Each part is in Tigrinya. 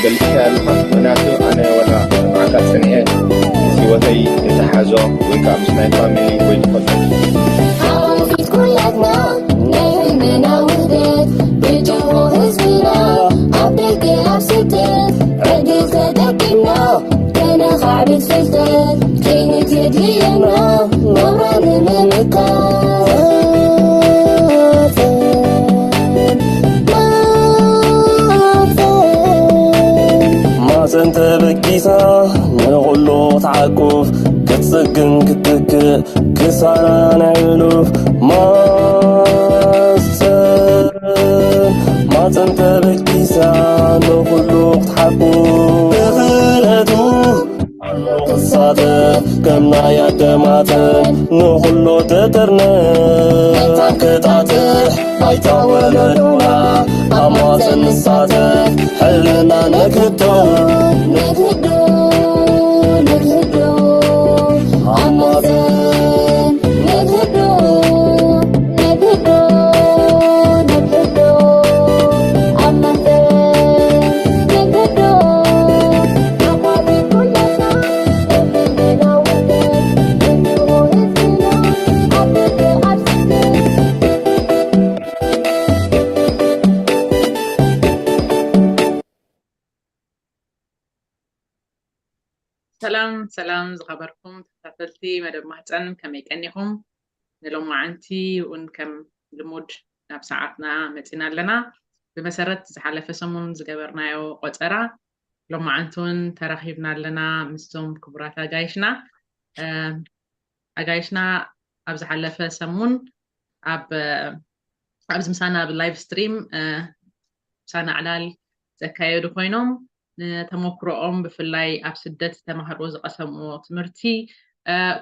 ገሊጽካ ኣለኻ። ምኽንያቱ ኣነ ወላ ንዓካ ጸኒሐ ምስ ህይወተይ ንተሓዞ ወይ ከዓ ምስ ናይ ፋሚሊ ወይ ትፈልጦ ኣብኡ ፊት ኩላትና ናይ ህልምና ውህደት ብጅሆ ህዝብና ኣብ ደገ ኣብ ስደት ዕድል ተጠቂምና ከነኻዕብት ፍልጠት ከይንትድልየና ናብራ ንምምካት ማፀን ተበጊሳ ንኹሉ ክትዓቁፍ ክትፅግን ክትትክእ ክሳራ ናይ ሕሉፍ ማፀን ማፀን ተበጊሳ ንኹሉ ክትሓቁፍ ብኽእለቱ ኣሎ ክሳተፍ ከም ናይ ኣደማተን ንኹሉ ተጠርነፍ መታን ክጣጥሕ ባይታ ወለዶና ኣብ ማፀን ንሳተፍ ሕልና ነግህዶ ነግህዶ ነግህዶ ኣብ ማፀን ነግህዶ ነግህዶ ነግህዶ ኣብ ማፀን ነግህዶ ኣባቢ ኩላትና ሰላም ሰላም ዝኸበርኩም ተከታተልቲ መደብ ማህፀን፣ ከመይ ቀኒኹም? ንሎማዓንቲ እውን ከም ልሙድ ናብ ሰዓትና መፂና ኣለና። ብመሰረት ዝሓለፈ ሰሙን ዝገበርናዮ ቆፀራ ሎማዓንቲ እውን ተራኺብና ኣለና ምስቶም ክቡራት ኣጋይሽና። ኣጋይሽና ኣብ ዝሓለፈ ሰሙን ኣብ ኣብዚ ምሳና ብ live stream ምሳና ዕላል ዘካየዱ ኮይኖም ንተመክሮኦም ብፍላይ ኣብ ስደት ተማሃርዎ ዝቀሰምዎ ትምህርቲ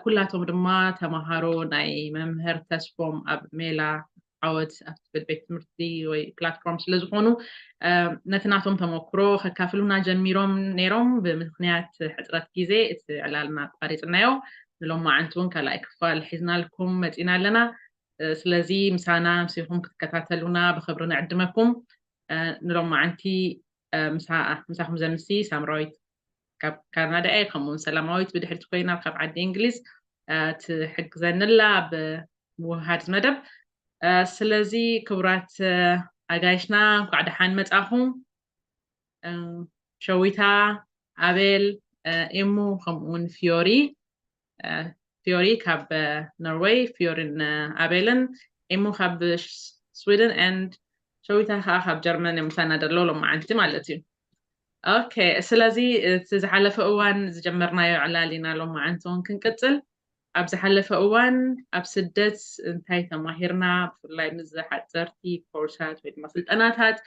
ኩላቶም ድማ ተማሃሮ ናይ መምህር ተስፎም ኣብ ሜላ ዓወት ኣብ ትብል ቤት ትምህርቲ ወይ platform ስለ ዝኾኑ ነቲ ናቶም ተመክሮ ከካፍሉና ጀሚሮም ነይሮም። ብምክንያት ሕፅረት ግዜ እቲ ዕላልና ኣቋሪፅናዮ። ንሎማዓንቲ እውን ካልኣይ ክፋል ሒዝናልኩም መፂና ኣለና። ስለዚ ምሳና ምሲኹም ክትከታተሉና ብክብሪ ንዕድመኩም። ንሎማዓንቲ ምሳኹም ዘምሲ ሳምራዊት ካብ ካናዳ እየ፣ ከምኡውን ሰላማዊት ብድሕሪት ኮይና ካብ ዓዲ እንግሊዝ ትሕግዘንላ ኣብ ምውሃድ መደብ። ስለዚ ክቡራት ኣጋይሽና እንኳዕ ደሓን መጻኹም። ሸዊታ፣ ኣቤል፣ ኤሙ ከምኡውን ፊዮሪ ፊዮሪ ካብ ኖርወይ፣ ፊዮሪን ኣቤልን ኤሙ ካብ ስዊድን and ሸዊታ ከዓ ካብ ጀርመን እዮም ምሳና ደሎ ሎማዓንቲ ማለት እዩ። ኦኬ፣ ስለዚ እቲ ዝሓለፈ እዋን ዝጀመርናዮ ዕላል ኢና ሎማዓንቲ እውን ክንቅፅል። ኣብ ዝሓለፈ እዋን ኣብ ስደት እንታይ ተማሂርና፣ ብፍላይ ምስ ሓፀርቲ ኮርሳት ወይ ድማ ስልጠናታት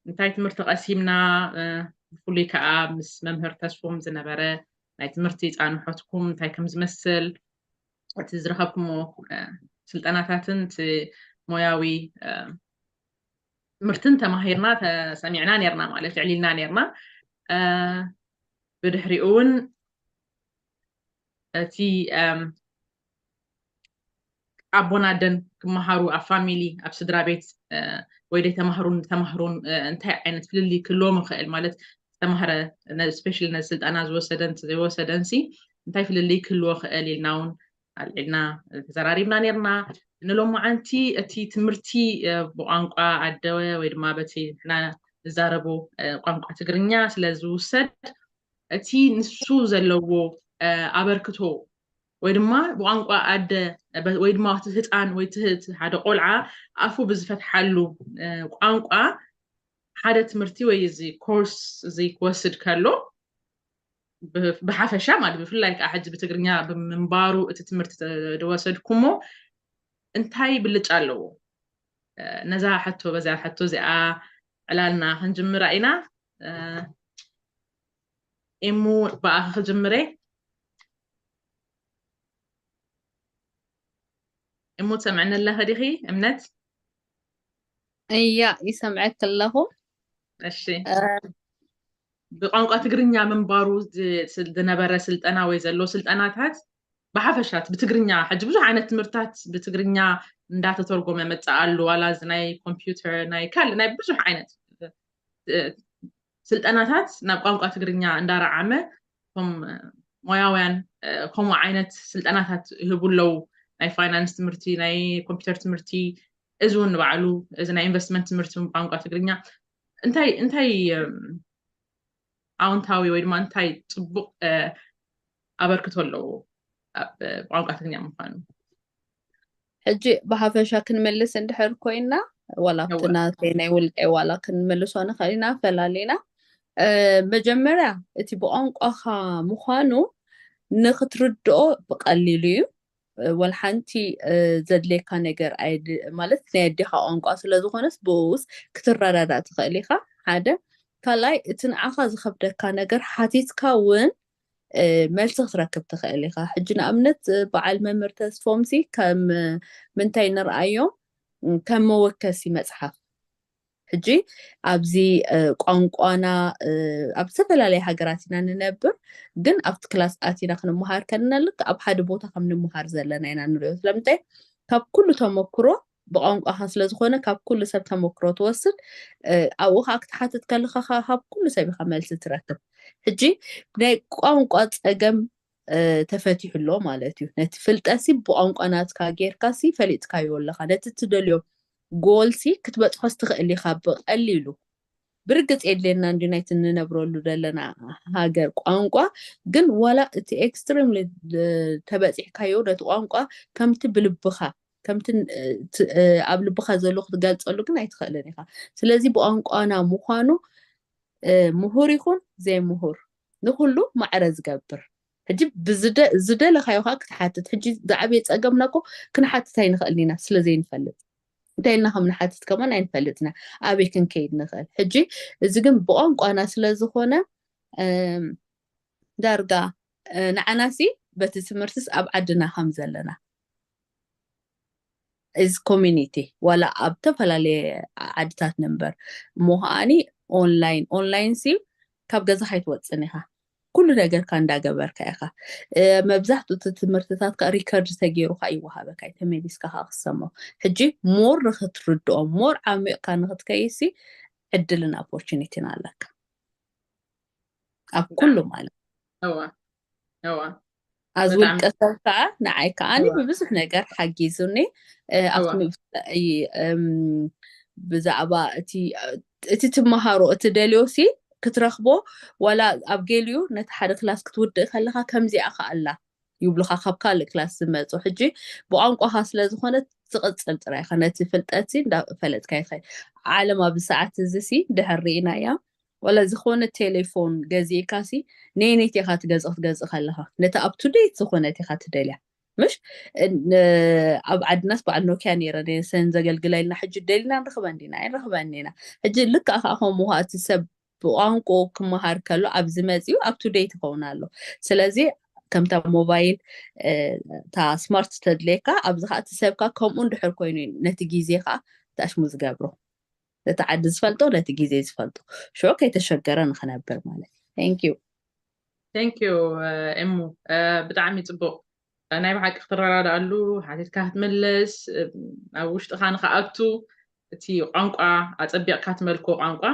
እንታይ ትምህርቲ ቀሲምና፣ ብፍሉይ ከዓ ምስ መምህር ተስፎም ዝነበረ ናይ ትምህርቲ ፃንሖትኩም እንታይ ከም ዝመስል፣ እቲ ዝረኸብኩሞ ስልጠናታትን እቲ ሞያዊ ትምህርትን ተማሂርና ተሰሚዕና ነርና ማለት የዕሊልና ነርና። ብድሕሪኡ እውን እቲ ኣቦን ኣደን ክመሃሩ ኣብ ፋሚሊ ኣብ ስድራ ቤት ወይ ደይ ተማህሩን ተማህሩን እንታይ ዓይነት ፍልልይ ክህልዎም ይኽእል ማለት ዝተማህረ specially ነዚ ስልጠና ዝወሰደን ዘይወሰደን ሲ እንታይ ፍልልይ ክህልዎ ክእል ኢልና እውን ኣልዒልና ተዘራሪብና ነርና። ንሎማዓንቲ እቲ ትምህርቲ ብቋንቋ ኣደወ ወይ ድማ በቲ ንሕና ንዛረቦ ቋንቋ ትግርኛ ስለ ዝውሰድ እቲ ንሱ ዘለዎ ኣበርክቶ ወይ ድማ ብቋንቋ ኣደ ወይ ድማ እቲ ህፃን ወይ እቲ ሓደ ቆልዓ ኣፉ ብዝፈትሓሉ ቋንቋ ሓደ ትምህርቲ ወይ እዚ ኮርስ እዚ ክወስድ ከሎ ብሓፈሻ ማለት ብፍላይ ከዓ ሕጂ ብትግርኛ ብምንባሩ እቲ ትምህርቲ ዝወሰድኩሞ እንታይ ብልጫ ኣለዎ? ነዛ ሕቶ በዛ ሕቶ እዚኣ ዕላልና ክንጅምራ ኢና። ኤሙ ብኣኺ ክጅምረ። እሞ ትሰምዕኒ ኣለኺ ዲኺ እምነት? እያ ይሰምዐክ ኣለኹ። እሺ፣ ብቋንቋ ትግርኛ ምንባሩ ዝነበረ ስልጠና ወይ ዘሎ ስልጠናታት ብሓፈሻት ብትግርኛ ሕጂ ብዙሕ ዓይነት ትምህርታት ብትግርኛ እንዳተተርጎመ መፅእ ኣሉ። ዋላ እዚ ናይ ኮምፒውተር ናይ ካል ናይ ብዙሕ ዓይነት ስልጠናታት ናብ ቋንቋ ትግርኛ እንዳረዓመ፣ እቶም ሞያውያን ከምኡ ዓይነት ስልጠናታት ይህቡ ኣለዉ። ናይ ፋይናንስ ትምህርቲ፣ ናይ ኮምፒውተር ትምህርቲ፣ እዚ እውን ንባዕሉ፣ እዚ ናይ ኢንቨስትመንት ትምህርቲ ብቋንቋ ትግርኛ እንታይ እንታይ ኣውንታዊ ወይ ድማ እንታይ ፅቡቅ ኣበርክቶ ኣለዎ ብቋንቋ ትግርኛ ምኳኑ? ሕጂ ብሓፈሻ ክንመልስ እንድሕር ኮይና፣ ዋላ ኣብቲ ናተይ ናይ ውልቀይ ዋላ ክንመልሶ ንኽእል ኢና ፈላሊና። መጀመርያ እቲ ብቋንቋኻ ምዃኑ ንክትርድኦ ብቐሊሉ እዩ። ወላ ሓንቲ ዘድልየካ ነገር ማለት ናይ ኣዴኻ ቋንቋ ስለዝኾነስ ብኡስ ክትረዳዳእ ትኽእል ኢኻ። ሓደ ካልኣይ እቲ ንዓኻ ዝኸብደካ ነገር ሓቲትካ እውን መልሲ ክትረክብ ትኽእል ኢኻ። ሕጂ ንኣብነት በዓል መምህር ተስፎምሲ ከም ምንታይ ንርኣዮም ከም መወከሲ መፅሓፍ። ሕጂ ኣብዚ ቋንቋና ኣብ ዝተፈላለየ ሃገራት ኢና ንነብር፣ ግን ኣብቲ ክላስ ኣቲና ክንመሃር ከለና ልክ ኣብ ሓደ ቦታ ከም ንምሃር ዘለና ኢና ንሪኦ። ስለምንታይ ካብ ኩሉ ተመክሮ ብቋንቋኻ ስለዝኾነ ካብ ኩሉ ሰብ ተመክሮ ትወስድ። ኣብኡ ከዓ ክትሓትት ከለካ ካብ ኩሉ ሰብ ኢካ መልሲ ትረክብ። ሕጂ ናይ ቋንቋ ፀገም ተፈቲሑ ኣሎ ማለት እዩ። ነቲ ፍልጠትሲ ብቋንቋ ናትካ ጌርካሲ ፈሊጥካዮ ኣለካ። ነቲ ትደልዮ ጎልሲ ክትበፅሖስ ትኽእል ኢካ ብቀሊሉ። ብርግፅ የድልየና እንዲ ናይቲ ንነብረሉ ዘለና ሃገር ቋንቋ፣ ግን ዋላ እቲ ኤክስትሪምሊ ተበፂሕካዮ ነቲ ቋንቋ ከምቲ ብልብኻ ከምቲ ኣብ ልብኻ ዘሎ ክትገልፀሉ ግን ኣይትኽእልን ኢኻ። ስለዚ ብቋንቋና ምዃኑ ምሁር ይኹን ዘይምሁር ንኩሉ ማዕረ ዝገብር። ሕጂ ዝደለካዮ ከዓ ክትሓትት። ሕጂ ዝዓበየ ፀገምና እኮ ክንሓትት ኣይንኽእልን ኢና ስለ ዘይንፈልጥ። እንታይ ኢልና ከም ንሓትት ከማን ኣይንፈልጥና። ኣበይ ክንከይድ ንኽእል? ሕጂ እዚ ግን ብቋንቋና ስለ ዝኾነ ዳርጋ ንዓናሲ በቲ ትምህርትስ ኣብ ዓድና ከም ዘለና እዚ ኮሚኒቲ ዋላ ኣብ ዝተፈላለየ ዓድታት ንንበር እሞ ከዓኒ ኦንላይን ኦንላይን ሲ ካብ ገዛ ካይትወፅን ኢኻ። ኩሉ ነገርካ እንዳገበርካ ኢኻ። መብዛሕትኡ እቲ ትምህርትታትካ ሪከርድ ተገይሩ ከዓ ይወሃበካ እዩ። ተመሊስካ ከዓ ክሰሞ ሕጂ ሞር ንክትርድኦ ሞር ዓሚቕካ ንክትከይሲ ዕድልን ኦፖርቹኒቲን ኣለካ ኣብ ኩሉ ማለት እዋ እዋ ኣዝ ውልቀ ሰብ ከዓ ንዓይ ከዓኒ ብብዙሕ ነገር ሓጊዙኒ። ኣብቲ ምብፍላይ ብዛዕባ እቲ እቲ ትመሃሮ እቲ ደልዮ ሲ ክትረክቦ ዋላ ኣብ ገሊኡ ነቲ ሓደ ክላስ ክትውድእ ከለካ ከምዚኣ ከኣላ ይብሉካ ካብ ካልእ ክላስ ዝመፁ። ሕጂ ብቋንቋካ ስለዝኮነ ትቅፅል ጥራይ ኢካ ነቲ ፍልጠት ሲ እንዳፈለጥካ ይትኸ ዓለም ኣብዚ ሰዓት እዚ ሲ ድሕር ርኢናያ ወላ ዝኾነ ቴሌፎን ገዚእካ ሲ ነየነይቲ ኢኻ ትገዝእ ክትገዝእ ከለኻ ነቲ up to date ዝኾነት ኢኻ ትደልያ። ምሽ ኣብ ዓድናስ በዓል ኖኪያ ነይረ ሰን ዘገልግላ ኢልና ሕጂ ደሊና ንረኽበን ዲና ኣይንረኽበን ኢና። ሕጂ ልክዓ ከዓ ከምኡ እቲ ሰብ ብቋንቁ ክመሃር ከሎ ኣብዚ መፂኡ up to date ይኸውን ኣሎ። ስለዚ ከምታ ሞባይል እታ ስማርት ተድልየካ ኣብዚ ከዓ እቲ ሰብካ ከምኡ እንድሕር ኮይኑ ነቲ ግዜ ከዓ ተኣሽሙ ዝገብሮ ነቲ ዓዲ ዝፈልጦ ነቲ ግዜ ዝፈልጦ ሽዑ ከይተሸገረ ንክነብር ማለት እዩ። Thank you። Thank you እሙ ብጣዕሚ ፅቡቅ ናይ ብሓቂ ክትረዳድኣሉ ሓቲትካ ክትምልስ ኣብ ውሽጥካ ንክኣቱ እቲ ቋንቋ ኣፀቢቕካ ትመልኮ ቋንቋ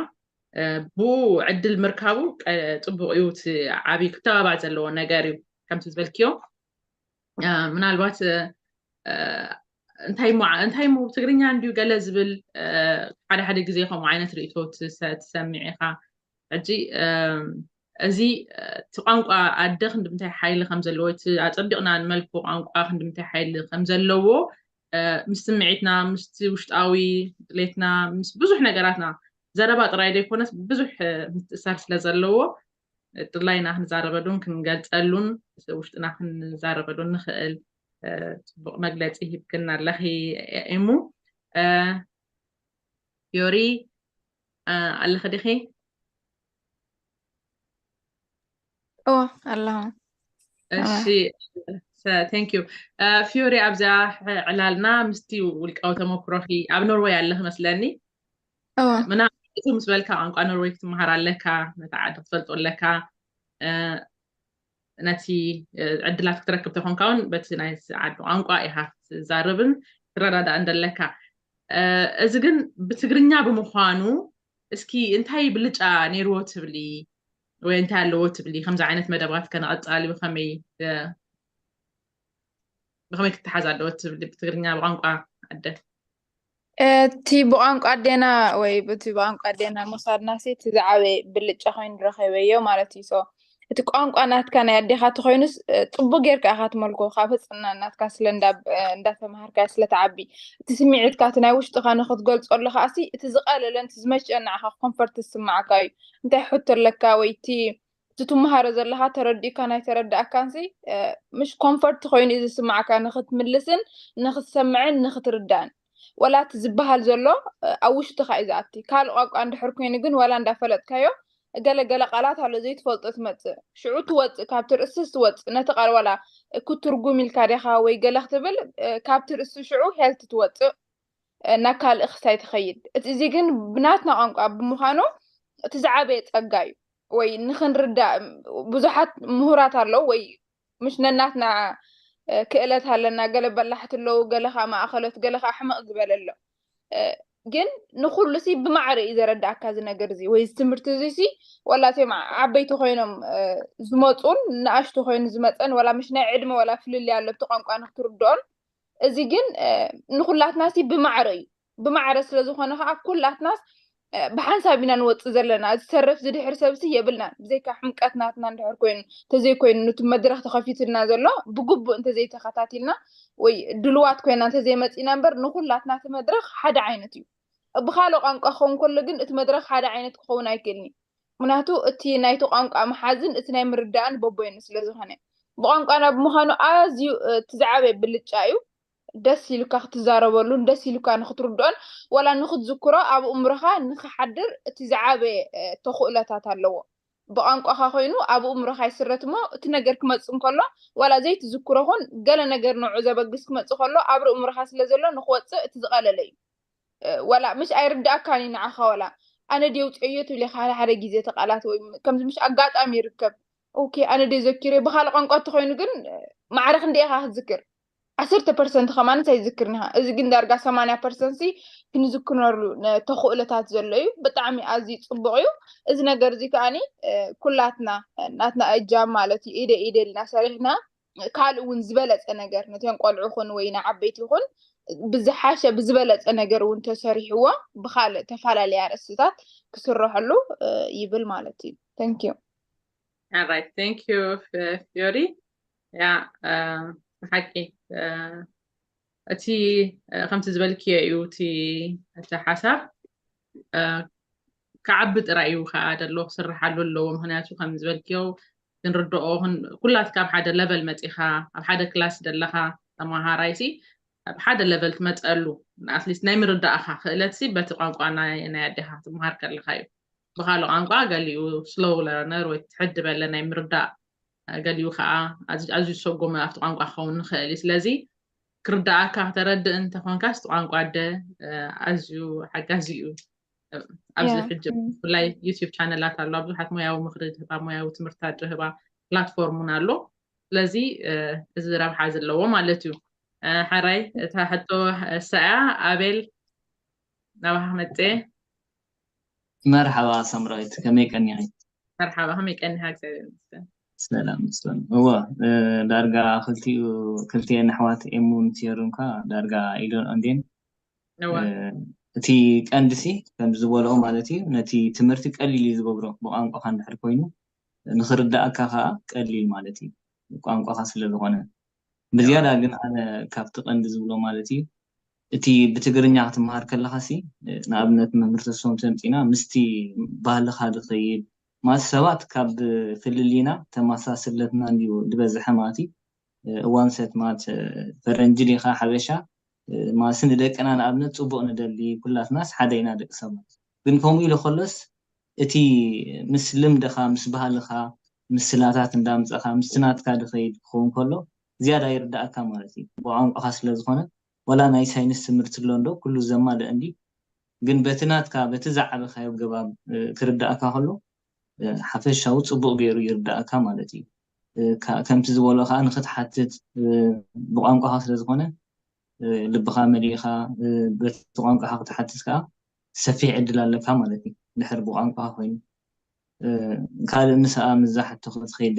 ብኡ ዕድል ምርካቡ ፅቡቅ እዩ። እቲ ዓብዪ ክተባባዕ ዘለዎ ነገር እዩ ከምቲ ዝበልክዮ ምናልባት እንታይ እንታይ ሞ ትግርኛ እንድዩ ገለ ዝብል ሓደ ሓደ ግዜ ከምኡ ዓይነት ርእቶ ትሰምዕ ኢኻ። ሕጂ እዚ እቲ ቋንቋ ኣደ ክንዲ ምንታይ ሓይሊ ከም ዘለዎ እቲ ኣጸቢቕና ንመልኮ ቋንቋ ክንዲ ምንታይ ሓይሊ ከም ዘለዎ ምስ ስምዒትና ምስቲ ውሽጣዊ ድሌትና ምስ ብዙሕ ነገራትና ዘረባ ጥራይ ዘይኮነስ ብዙሕ ምትእሳር ስለ ዘለዎ ጥላይና ክንዛረበሉን ክንገልጸሉን ውሽጥና ክንዛረበሉን ንኽእል ፅቡቅ መግለፂ ሂብክና ኣለኺ። እሙ ዮሪ ኣለኺ ዲኺ? እወ ኣለኹ። እሺ thank you ፊዮሪ ኣብዚኣ ዕላልና ምስቲ ውልቃዊ ተመክሮኺ ኣብ ኖርወይ ኣለኺ መስለኒ እወ ምና እቲ ምስ በልካ ቋንቋ ኖርወይ ክትመሃር ኣለካ ነቲ ዓዲ ክትፈልጦ ኣለካ ነቲ ዕድላት ክትረክብ ተኾንካ እውን በቲ ናይ ዓዲ ቋንቋ ኢኻ ትዛረብን ትረዳዳእን ዘለካ እዚ ግን ብትግርኛ ብምዃኑ እስኪ እንታይ ብልጫ ነይርዎ ትብሊ ወይ እንታይ ኣለዎ ትብሊ? ከምዚ ዓይነት መደባት ከነቐጻሊ ብኸመይ ብኸመይ ክትሓዝ ኣለዎ ትብሊ? ብትግርኛ ብቋንቋ ኣደ እቲ ብቋንቋ ኣዴና ወይ እቲ ብቋንቋ ኣዴና ምውሳድና ሲ እቲ ዝዓበየ ብልጫ ኮይኑ ረኸበዮ ማለት እዩ። So እቲ ቋንቋ ናትካ ናይ ኣዴኻ ተኮይኑስ ጽቡቅ ጌርካ ኢኻ ትመልኮ ካብ ህፅና ናትካ ስለ እንዳተመሃርካ ስለተዓቢ እቲ ስሚዒትካ እቲ ናይ ውሽጥኻ ንክትገልፆ ኣለካ ኣሲ እቲ ዝቀለለን እቲ ዝመቸ ንዓኻ ኮንፈርት ዝስማዓካ እዩ። እንታይ ሕቶ ኣለካ ወይ እቲ እቲ ትመሃሮ ዘለካ ተረዲእካ ናይ ተረዳእካን ሲ ምሽ ኮንፈርት ኮይኑ እዩ ዝስማዓካ ንክትምልስን ንክትሰምዕን ንክትርዳእን ወላ እቲ ዝበሃል ዘሎ ኣብ ውሽጥካ እዩ ዝኣቲ። ካልእ ቋንቋ እንድሕር ኮይኑ ግን ወላ እንዳፈለጥካዮ ገለ ገለ ቃላት ኣሎ ዘይትፈልጦ ትመፅእ ሽዑ ትወፅእ ካብቲ ርእስስ ትወፅእ ነቲ ቃል ዋላ ክትርጉም ኢልካ ዲኻ ወይ ገለ ክትብል ካብቲ ርእሲ ሽዑ ሄልት ትወፅእ ናብ ካልእ ክሳይ ትኸይድ። እዚ ግን ብናትና ቋንቋ ብምዃኑ እቲ ዝዓበየ ፀጋ እዩ። ወይ ንክንርዳእ ብዙሓት ምሁራት ኣለዉ ወይ ምሽ ነናትና ክእለት ኣለና። ገለ በላሕቲ ኣለዉ፣ ገለ ከዓ ማእኸሎት፣ ገለ ከዓ ሕምቕ ዝበለ ኣሎ። ግን ንኩሉ ሲ ብማዕረ እዩ ዘረዳእካ እዚ ነገር እዚ ወይ እዚ ትምህርቲ እዚ ሲ ዋላ እቶም ዓበይቲ ኮይኖም ዝመፁን ንኣሽቱ ኮይኑ ዝመፀን ዋላ ምሽ ናይ ዕድመ ዋላ ፍልልይ ኣሎ ኣብቲ ቋንቋ ንክትርድኦን እዚ ግን ንኩላትና ሲ ብማዕረ እዩ። ብማዕረ ስለዝኾነ ከዓ ኩላትናስ ብሓንሳብ ኢና ንወፅእ ዘለና። ዝተርፍ ዝድሕር ሰብሲ የብልናን። ብዘይካ ሕምቀት ናትና እንድሕር ኮይኑ እንተዘይኮይኑ ነቲ መድረኽ ተኸፊትልና ዘሎ ብግቡእ እንተዘይተኸታቲልና ወይ ድልዋት ኮይና እንተዘይመፂና እምበር ንኩላትና እቲ መድረኽ ሓደ ዓይነት እዩ። ብካልእ ቋንቋ ክኸውን ከሎ ግን እቲ መድረኽ ሓደ ዓይነት ክኸውን ኣይክእልን እዩ። ምክንያቱ እቲ ናይቲ ቋንቋ መሓዝን እቲ ናይ ምርዳእን በቦይኑ ስለዝኾነ ብቋንቋና ብምዃኑ ኣዝዩ እቲ ዝዓበየ ብልጫ እዩ። ደስ ኢሉካ ክትዛረበሉን ደስ ኢሉካ ንክትርድኦን ዋላ ንክትዝክሮ ኣብ እምሮኻ ንክሓድር እቲ ዝዓበየ ተኽእሎታት ኣለዎ። ብቋንቋኻ ኮይኑ ኣብ እምሮኻ ይስረት እሞ እቲ ነገር ክመፅእ እንከሎ ዋላ ዘይትዝክሮ ኹን ገለ ነገር ንዑ ዘበግስ ክመፅእ ከሎ ኣብ ርእምሮኻ ስለ ዘሎ ንክወፅእ እቲ ዝቐለለ እዩ። ዋላ ምሽ ኣይርዳእካን እዩ ንዓኻ ዋላ ኣነ ድየ ውፅአዮ ትብል ኢኻ ሓደ ሓደ ግዜ ተቃላት ወይ ከምዚ ምሽ ኣጋጣሚ ይርከብ ኦኬ ኣነ ድየ ዘኪረ ብካልእ ቋንቋ እንተኮይኑ ግን ማዕረ ክንደይ ኢኻ ክትዝክር ዓሰርተ ፐርሰንት ከማንስ ኣይዝክርን ኢኻ። እዚ ግን ዳርጋ ሰማንያ ፐርሰንት ሲ ክንዝክረሉ ተኽእሎታት ዘሎ እዩ። ብጣዕሚ ኣዝዩ ፅቡቅ እዩ። እዚ ነገር እዚ ከዓኒ ኩላትና ናትና እጃም ማለት እዩ ኢደ ኢደ ኢልና ሰሪሕና ካልእ እውን ዝበለፀ ነገር ነተን ቆልዑ ይኹን ወይ ንዓበይቲ ይኹን ብዝሓሸ ብዝበለፀ ነገር እውን ተሰሪሕዎ ብካልእ ተፈላለየ ኣርእስትታት ክስረሐሉ ይብል ማለት እዩ። Thank you። Alright, thank you Fiori. ያ ብሓቂ እቲ ከምቲ ዝበልክዮ እዩ እቲ እቲ ሓሳብ ክዓቢ ጥራይ እዩ ከዓ ደሎ ክስርሓሉ ኣለዎ። ምክንያቱ ከም ዝበልክዮ ክንርድኦ ኩላትካ ኣብ ሓደ ለቨል መፂኻ ኣብ ሓደ ክላስ ደለካ ተመሃራይሲ ኣብ ሓደ ለቨል ትመፀሉ ኣትሊስት ናይ ምርዳእካ ክእለትሲ በቲ ቋንቋ ናይ ኣዴካ ትመሃር ከለካ እዩ። ብካልእ ቋንቋ ገሊኡ ስሎው ለርነር ወይ ትሕድ በለ ናይ ምርዳእ ገሊኡ ከዓ ኣዝዩ ዝሰጎመ ኣብቲ ቋንቋ ክኸውን ንክእል እዩ። ስለዚ ክርዳእካ ክተረድእ እንተኮንካስ እቲ ቋንቋ ኣደ ኣዝዩ ሓጋዚ እዩ። ኣብዚ ሕጂ ብፍላይ ዩቲዩብ ቻነላት ኣሎ ብዙሓት ሞያዊ ምክሪ ድህባ ሞያዊ ትምህርትታት ድህባ ፕላትፎርም እውን ኣሎ። ስለዚ እዚ ረብሓ ዘለዎ ማለት እዩ። ሓራይ እታ ሕቶ ሰያ ኣቤል ናባካ መፀ። መርሓባ ሳምራዊት ከመይ ቀኒኺ? መርሓባ ከመይ ቀኒኻ? እግዚኣብሔር ይመስገን። ሰላም ይመስገን። እወ ዳርጋ ክልቲኡ ክልቲኤን ኣሕዋት ኤሙን ቲዮርን ኳ ዳርጋ ኢዶን ኦንዴን እቲ ቀንዲ ሲ ከም ዝበልኦ ማለት እዩ ነቲ ትምህርቲ ቀሊል እዩ ዝገብሮ ብቋንቋኻ እንድሕር ኮይኑ ንክርዳእካ ከዓ ቀሊል ማለት እዩ ቋንቋኻ ስለዝኾነ ብዝያዳ ግን ኣነ ካብቲ ቀንዲ ዝብሎ ማለት እዩ እቲ ብትግርኛ ክትመሃር ከለካ ሲ ንኣብነት መምህር ተስፎም ተምፂና ምስቲ ባህልካ ዝኸይድ ማለት ሰባት ካብ ፍልልይና ተመሳስለትና እንድዩ ዝበዝሐ ማለት እዩ እዋን ሰት ማለት ፈረንጂ ዲካ ሓበሻ ማለት ንደቅና ንኣብነት ፅቡቅ ንደሊ ኩላትናስ ሓደ ኢና ደቂ ሰባት ግን ከምኡ ኢሉ ከሎስ እቲ ምስ ልምድኻ ምስ ባህልኻ ምስላታት እንዳምፀኻ ምስቲ ናትካ ዝኸይድ ክኸውን ከሎ ዝያዳ ይርዳእካ ማለት እዩ ብቋንቋኻ ስለዝኾነ ወላ ናይ ሳይንስ ትምህርቲ ኣሎ እንዶ ኩሉ ዘማልእ እንዲ ግን በቲ ናትካ በቲ ዝዓበኻዮ ገባብ ክርዳእካ ከሎ ሓፈሻዊ ፅቡቅ ገይሩ ይርዳእካ ማለት እዩ ከምቲ ዝበሎ ከዓ ንክትሓትት ብቋንቋኻ ስለዝኾነ ልብኻ መሊእኻ በቲ ቋንቋኻ ክትሓትት ከዓ ሰፊሕ ዕድል ኣለካ ማለት እዩ ድሕር ብቋንቋ ኮይኑ ካልእ ምስኣ ምዛሕቶ ክትኸይድ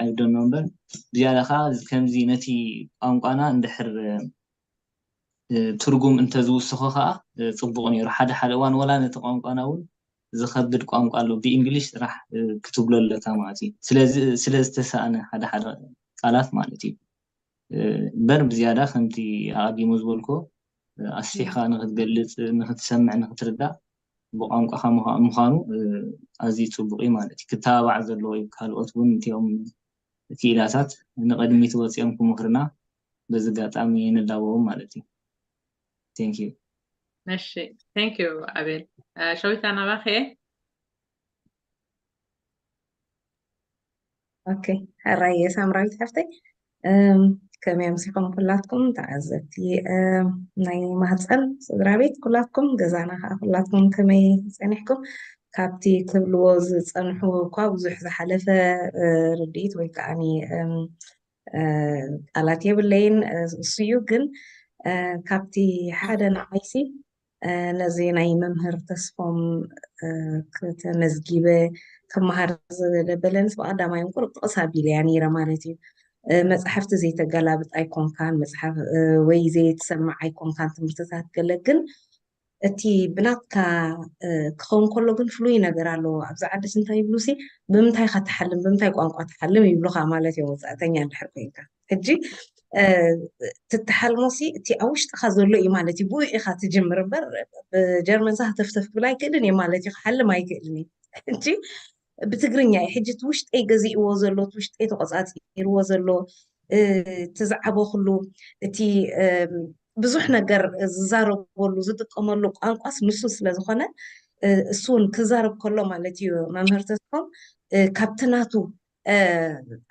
ኣይዶኖ እምበር ብዝያዳ ከዓ ከምዚ ነቲ ቋንቋና እንድሕር ትርጉም እንተዝውስኾ ከዓ ፅቡቕ ነይሩ። ሓደ ሓደ እዋን ወላ ነቲ ቋንቋና እውን ዝኸብድ ቋንቋ ኣሎ ብእንግሊሽ ጥራሕ ክትብሎ ኣለካ ማለት እዩ። ስለዚ ስለ ዝተሰኣነ ሓደ ሓደ ቃላት ማለት እዩ። እምበር ብዝያዳ ከምቲ ኣቐዲሙ ዝበልኮ ኣስፊሕካ ንክትገልፅ ንክትሰምዕ ንክትርዳእ ብቋንቋካ ምዃኑ ኣዝዩ ፅቡቅ እዩ ማለት እዩ። ክተባባዕ ዘለዎ እዩ። ካልኦት እውን እቲኦም ክኢላታት ንቅድሚት ወፂኦም ክምክርና በዚ ኣጋጣሚ ንላበዎም ማለት እዩ። Thank you። እሺ thank you ኣቤል። ሸዊታ ናባኸ። ኦኬ ሕራይ ሳምራዊት ሓፍተይ። ከመይ ኣምሲኹም ኩላትኩም ተዓዘብቲ ናይ ማህፀን ስድራ ቤት ኩላትኩም ገዛና ከዓ ኩላትኩም ከመይ ፀኒሕኩም? ካብቲ ክብልዎ ዝፀንሑ እኳ ብዙሕ ዝሓለፈ ርድኢት ወይ ከዓ ቃላት የብለይን። እሱ እዩ ግን ካብቲ ሓደ ንዓይሲ ነዚ ናይ መምህር ተስፎም ከተመዝጊበ ክመሃር ዝበለንስ ብቀዳማይ ቁርብ ጥቕስ ኣቢለያ ነይረ ማለት እዩ። መፅሓፍቲ ዘይተገላብጥ ኣይኮንካን፣ መፅሓፍ ወይ ዘይትሰምዕ ኣይኮንካን፣ ትምህርትታት ገለ ግን እቲ ብናትካ ክኸውን ከሎ ግን ፍሉይ ነገር ኣለዎ። ኣብዚ ዓድስ እንታይ ይብሉ ሲ ብምንታይ ኢኻ ትሓልም፣ ብምንታይ ቋንቋ ትሓልም ይብሉኻ ማለት እዮም፣ ወፃእተኛ እንድሕር ኮይንካ። ሕጂ ትትሓልሞ ሲ እቲ ኣብ ውሽጥኻ ዘሎ እዩ ማለት እዩ። ብኡ ኢኻ ትጅምር እምበር ብጀርመን ሳ ተፍተፍ ክብል ኣይክእልን እየ ማለት እዩ፣ ክሓልም ኣይክእልን እዩ። ሕጂ ብትግርኛ እዩ ሕጂ እቲ ውሽጠይ ገዚእዎ ዘሎ እቲ ውሽጠይ ተቆፃፂርዎ ዘሎ እቲ ዝዓበኹሉ እቲ ብዙሕ ነገር ዝዛረበሉ ዝጥቀመሉ ቋንቋስ ንሱ ስለዝኾነ እሱ እውን ክዛረብ ከሎ ማለት እዩ መምህር ተስፎም ካብቲ ናቱ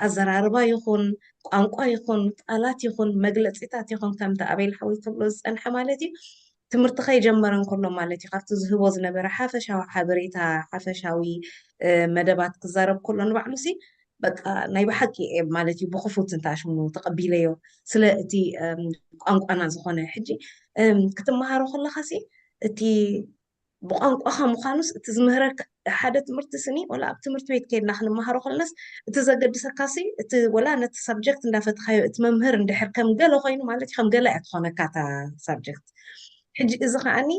ኣዘራርባ ይኹን ቋንቋ ይኹን ቃላት ይኹን መግለፂታት ይኹን ከምቲ ኣቤል ሓወይ ክብሎ ዝፀንሐ ማለት እዩ ትምህርቲ ከይጀመረ እንከሎ ማለት እዩ ካብቲ ዝህቦ ዝነበረ ሓፈሻዊ ሓበሬታ ሓፈሻዊ መደባት ክዛረብ ከሎ ንባዕሉ ሲ በቃ ናይ ብሓቂ ማለት እዩ ብክፉት እንታሽሙ ተቐቢለዮ ስለ እቲ ቋንቋና ዝኾነ ሕጂ ክትመሃሮ ከለካ ሲ እቲ ብቋንቋኻ ምዃኑስ እቲ ዝምህረካ ሓደ ትምህርቲ ስኒ ወላ ኣብ ትምህርቲ ቤት ከይድና ክንመሃሮ ከለናስ እቲ ዘገድሰካ ሲ እቲ ወላ ነቲ ሳብጀክት እንዳፈትኻዮ እቲ መምህር እንድሕር ከም ገለ ኮይኑ ማለት እዩ ከም ገለ እያ ትኾነካ እታ ሳብጀክት ሕጂ እዚ ከዓኒ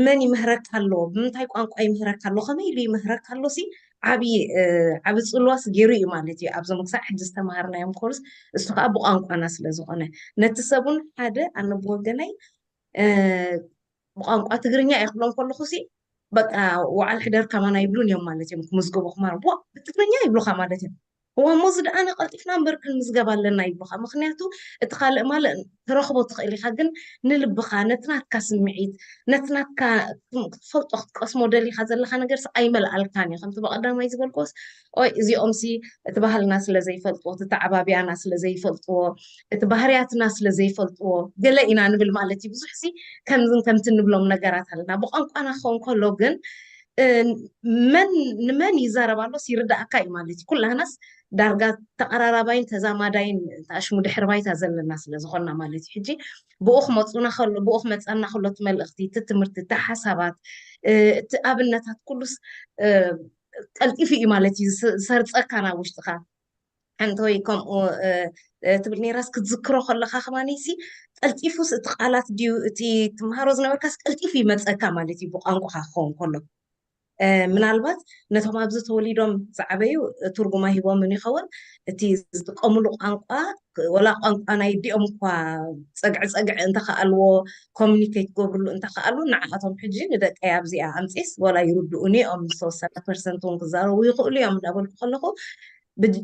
መን ይምህረካ ኣሎ ብምንታይ ቋንቋ ይምህረካ ኣሎ ከመይ ኢሉ ይምህረካ ኣሎ ሲ ዓብዪ ዓብ ፅልዋስ ገይሩ እዩ ማለት እዩ ኣብዞም ክሳዕ ሕጂ ዝተምሃርናዮም ኮርስ እሱ ከዓ ብቋንቋና ስለ ዝኾነ ነቲ ሰቡን ሓደ ኣነ ብወገነይ ብቋንቋ ትግርኛ እየ ክብሎም ከለኹ ሲ በቃ ወዓል ሕደር ከማና ይብሉን እዮም ማለት እዮም ክምዝገቡ ክማር ብትግርኛ ይብሉካ ማለት እዮም እዋ እሞ ዝደኣነ ቀልጢፍና እምበር ክንምዝገብ ኣለና ይብሉካ ምክንያቱ እቲ ካልእ ማልእ ትረኽቦ ትኽእል ኢካ ግን ንልብኻ ነቲ ናትካ ስምዒት ነቲ ናትካ ክትፈልጦ ክትቀስሞ ደሊካ ዘለካ ነገር ኣይመልኣልካን እዩ ከምቲ ብቀዳማይ ዝበልክዎስ ኦይ እዚኦም ሲ እቲ ባህልና ስለ ዘይፈልጥዎ እቲ ተዓባብያና ስለ ዘይፈልጥዎ እቲ ባህርያትና ስለ ዘይፈልጥዎ ገለ ኢና ንብል ማለት እዩ ብዙሕ ሲ ከምዝን ከምቲ ንብሎም ነገራት ኣለና ብቋንቋና ክኸውን ከሎ ግን መን ንመን ይዛረብ ኣሎስ ይርዳእካ እዩ ማለት እዩ ኩላህናስ ዳርጋ ተቐራራባይን ተዛማዳይን ተኣሽሙ ድሕሪ ባይታ ዘለና ስለ ዝኾንና ማለት እዩ ሕጂ ብኡ ክመፁና ከሎ ብኡ ክመፀና ከሎ እቲ መልእኽቲ እቲ ትምህርቲ እቲ ሓሳባት እቲ ኣብነታት ኩሉስ ቀልጢፉ እዩ ማለት እዩ ዝሰርፀካ ናብ ውሽጥካ ሓንቲ ወይ ከምኡ ትብል ነይራስ ክትዝክሮ ከለካ ከማኒ ሲ ቀልጢፉስ እቲ ቃላት ድዩ እቲ ትምሃሮ ዝነበርካስ ቀልጢፉ ይመፀካ ማለት እዩ ብቋንቋካ ክኸውን ከሎ ምናልባት ነቶም ኣብዚ ተወሊዶም ዝዓበዩ ትርጉማ ሂቦምን ይኸውን እቲ ዝጥቀምሉ ቋንቋ ወላ ቋንቋ ናይ ዲኦም እኳ ፀግዒ ፀግዒ እንተኸኣልዎ ኮሚኒኬት ክገብርሉ እንተኸኣሉ ንዓኣቶም ሕጂ ንደቀይ ኣብዚኣ ኣምፂስ ወላ ይርድኡኒ እዮም ዝተወሰነ ፐርሰንት እውን ክዛረቡ ይኽእሉ እዮም እንዳበልኩ ከለኹ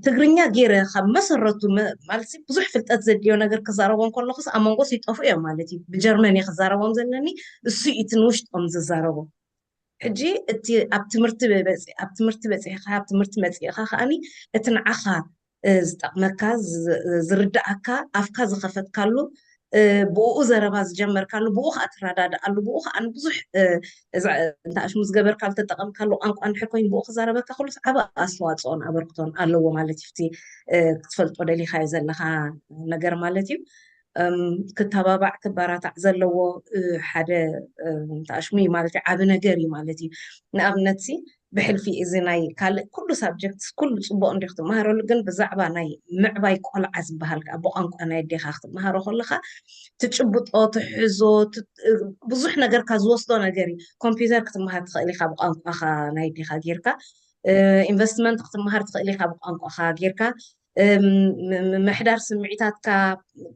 ትግርኛ ገይረ ካብ መሰረቱ ማለት ብዙሕ ፍልጠት ዘድልዮ ነገር ክዛረቦም ከለኹስ ኣብ መንጎስ ይጠፉ እዮም ማለት እዩ ብጀርመን እየ ክዛረቦም ዘለኒ እሱ እዩ እቲ ንውሽጦም ዝዛረቦ ሕጂ እቲ ኣብ ትምህርቲ ኣብ ትምህርቲ በፂሕካ ኣብ ትምህርቲ መፂእካ ከዓኒ እቲ ንዓኻ ዝጠቕመካ ዝርዳእካ ኣፍካ ዝኸፈትካሉ ብኡ ዘረባ ዝጀመርካሉ ብኡ ከዓ ትረዳድኣሉ ብኡ ከዓ ብዙሕ እንተ ኣሽሙ ዝገበርካ ዝተጠቐምካሉ ቋንቋ እንድሕር ኮይኑ ብኡ ክዛረበካ ኩሉስ ዓበ ኣስተዋፅኦን ኣበርክቶን ኣለዎ ማለት እዩ ክትፈልጦ ደሊካዮ ዘለካ ነገር ማለት እዩ ክተባባዕ ክበራታዕ ዘለዎ ሓደ ታሽሙ ማለት እዩ። ዓብ ነገር እዩ ማለት እዩ። ንኣብነት ሲ ብሕልፊ እዚ ናይ ካልእ ኩሉ ሳብጀክት ኩሉ ፅቡቅ እንዲ ክትመሃረሉ፣ ግን ብዛዕባ ናይ ምዕባይ ቆልዓ ዝበሃል ከዓ ብቋንቋ ናይ ኣዴኻ ክትመሃሮ ከለካ ትጭብጦ ትሕዞ ብዙሕ ነገርካ ዝወስዶ ነገር እዩ። ኮምፒውተር ክትመሃር ትኽእል ኢካ ብቋንቋኻ ናይ ኣዴኻ ጌርካ፣ ኢንቨስትመንት ክትመሃር ትኽእል ኢካ ብቋንቋኻ ጌርካ፣ ምሕዳር ስምዒታትካ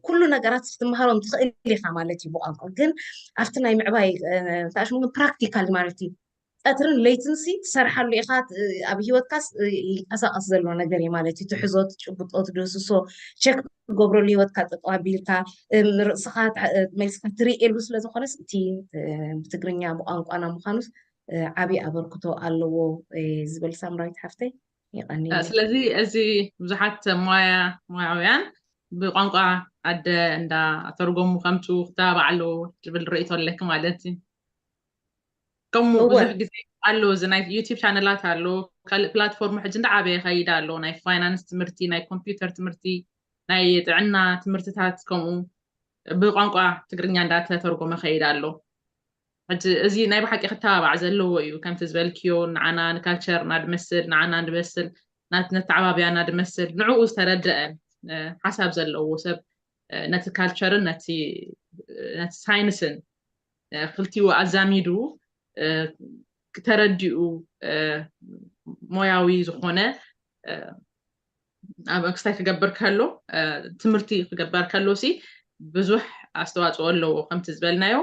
ኩሉ ነገራት ክትመሃሮም ትኽእል ኢካ ማለት እዩ ብቋንቋ። ግን ኣብቲ ናይ ምዕባይ ታሽሙ ፕራክቲካል ማለት እዩ። ቀትርን ለይትን ሲ ትሰርሓሉ ኢኻ። ኣብ ሂወትካስ ይንቀሳቀስ ዘሎ ነገር እዩ ማለት እዩ። ትሕዞ ትጭብጦ ትድህስሶ ቸክ ትገብረሉ ሂወትካ ጠጠው ኣቢልካ ርእስኻ መልስካ ትርእየሉ ስለዝኾነስ እቲ ብትግርኛ ብቋንቋና ምዃኑስ ዓብዪ ኣበርክቶ ኣለዎ ዝብል ሳምራዊት ሓፍተይ። የቐኒ። ስለዚ እዚ ብዙሓት ሞያ ሞያውያን ብቋንቋ ኣደ እንዳተርጎሙ ከምፅኡ ክተባባዕ ኣለዎ ዝብል ርእይቶ ኣለኪ ማለት እዩ። ከምኡ እወ። ብዙሕ ግዜ ኣሎ፣ እዚ ናይ ዩቲብ ቻነላት ኣሎ፣ ካልእ ፕላትፎርም ሕጂ እንዳዓበየ ከይድ ኣሎ። ናይ ፋይናንስ ትምህርቲ፣ ናይ ኮምፒውተር ትምህርቲ፣ ናይ ጥዕና ትምህርትታት ከምኡ ብቋንቋ ትግርኛ እንዳተተርጎመ ከይድ ኣሎ። ሕጂ እዚ ናይ ብሓቂ ክተባባዕ ዘለዎ እዩ። ከምቲ ዝበልክዮ ንዓና ንካልቸርና ድመስል፣ ንዓና ንመስል፣ ናት- ነተዓባብያና ድመስል፣ ንዕኡ ዝተረደአ ሓሳብ ዘለዎ ሰብ ነቲ ካልቸርን ነቲ ሳይንስን ክልቲኡ ኣዛሚዱ ተረዲኡ ሞያዊ ዝኾነ ኣብ ክስታይ ክገብር ከሎ ትምህርቲ ክገብር ከሎ ሲ ብዙሕ ኣስተዋፅኦ ኣለዎ። ከምቲ ዝበልናዮ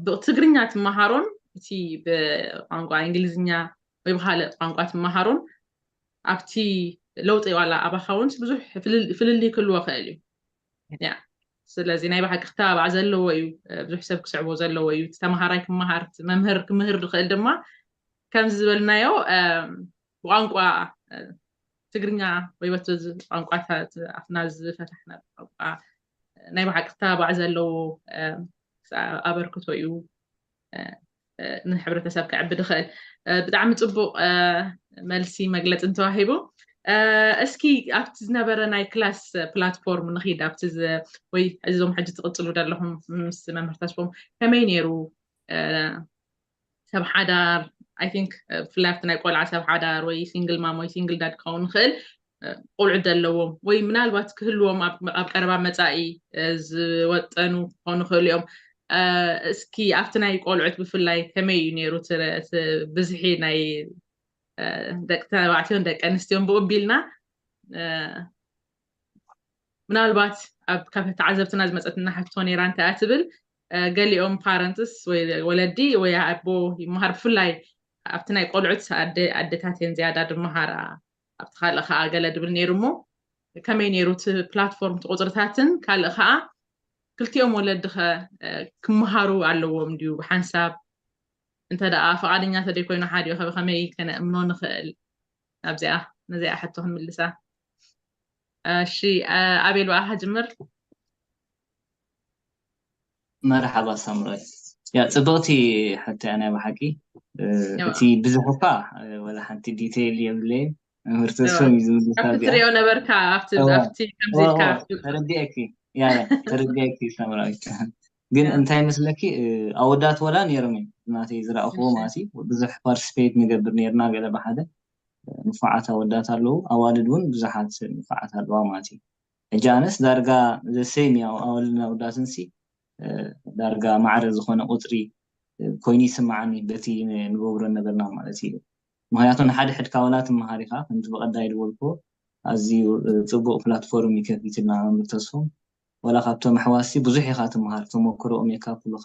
ብትግርኛ ትመሃሮን እቲ ብቋንቋ እንግሊዝኛ ወይ ብካልእ ቋንቋ ትመሃሮን ኣብቲ ለውጢ ዋላ ኣባኻ እውን ብዙሕ ፍልልይ ክህልዎ ክእል እዩ። ያ ስለዚ ናይ ብሓቂ ክተባባዕ ዘለዎ እዩ። ብዙሕ ሰብ ክስዕቦ ዘለዎ እዩ። እቲ ተምሃራይ ክመሃር፣ እቲ መምህር ክምህር ዝኽእል ድማ ከምዚ ዝበልናዮ ብቋንቋ ትግርኛ ወይ በቲ ቋንቋታት ኣፍና ዝፈታሕና ቋንቋ ናይ ብሓቂ ክተባባዕ ዘለዎ ኣበርክቶ እዩ። ንሕብረተሰብ ክዕቢ ድኽእል። ብጣዕሚ ፅቡቅ መልሲ መግለፂ እንተዋሂቡ። እስኪ ኣብቲ ዝነበረ ናይ ክላስ ፕላትፎርም ንኺድ ኣብቲ ወይ እዞም ሕጂ ትቅፅሉ ዘለኹም ምስ መምህር ተስፎም ከመይ ነይሩ? ሰብ ሓዳር ኣይ ቲንክ ብፍላይ ኣብቲ ናይ ቆልዓ ሰብ ሓዳር ወይ ሲንግል ማም ወይ ሲንግል ዳድ ክኸውን ንኽእል ቆልዑት ዘለዎም ወይ ምናልባት ክህልዎም ኣብ ቀረባ መፃኢ ዝወጠኑ ክኾኑ ይኽእሉ እዮም። እስኪ ኣብቲ ናይ ቆልዑት ብፍላይ ከመይ እዩ ነይሩ እቲ ብዝሒ ናይ ደቂ ተባዕትዮን ደቂ ኣንስትዮን ብኡ ኣቢልና ምናልባት ኣብ ካብ ተዓዘብትና ዝመፀትና ሕቶ ነይራ እንታይ እያ ትብል ገሊኦም ፓረንትስ ወይ ወለዲ ወይ ኣቦ ይመሃር ብፍላይ ኣብቲ ናይ ቆልዑት ኣደታት እየን ዝያዳ ድመሃራ ኣብቲ ካልእ ከዓ ገለ ድብል ነይሩ እሞ ከመይ ነይሩ እቲ ፕላትፎርም እቲ ቁፅርታትን ካልእ ከዓ ክልቲኦም ወለዲ ከ ክመሃሩ ኣለዎም ድዩ ብሓንሳብ እንተ ደኣ ፈቓደኛ ተደይኮይኑ ሓዲኡ ከ ከመይ ከነእምኖ ንኽእል ኣብዚኣ ነዚኣ ሕቶ ክንምልሳ እሺ ኣቤል ብኣኻ ጅምር መርሓባ ሳምራይ ያ ፅብቕቲ ሕቶ እያ ናይ ብሓቂ እቲ ብዙሕ እኳ ወላ ሓንቲ ዲቴይል የብለይን ምህርቲ እሶም እዩ ዝምልሳ እዚኣ ትሪኦ ነበርካ ኣብቲ ኣብቲ ከምዚ ኢልካ ተረዲአኪ ያ ተረዲአኪ ሳምራዊት ግን እንታይ መስለኪ ኣወዳት ወላ ነይሮም እዮም ናተይ ዝረእኽዎ ማለት እዩ ብዙሕ ፓርቲስፔት ንገብር ነርና ገለ ብሓደ ንፉዓት ኣወዳት ኣለዉ ኣዋልድ እውን ብዙሓት ንፉዓት ኣለዋ ማለት እዩ ሕጂ ኣነስ ዳርጋ ዘሰይም እዩ ኣዋልድን ኣወዳትን ሲ ዳርጋ ማዕረ ዝኾነ ቁፅሪ ኮይኑ ይስምዓኒ በቲ ንገብሮ ነበርና ማለት እዩ ምክንያቱ ንሓድሕድካ ወላ ትመሃር ኢካ ከምቲ ብቀዳይ ዝበልክዎ ኣዝዩ ፅቡቅ ፕላትፎርም እዩ ከፊትልና መምህር ተስፎም ወላ ካብቶም ኣሕዋትሲ ብዙሕ ኢካ ትመሃር ተመክሮኦም የካፍሉካ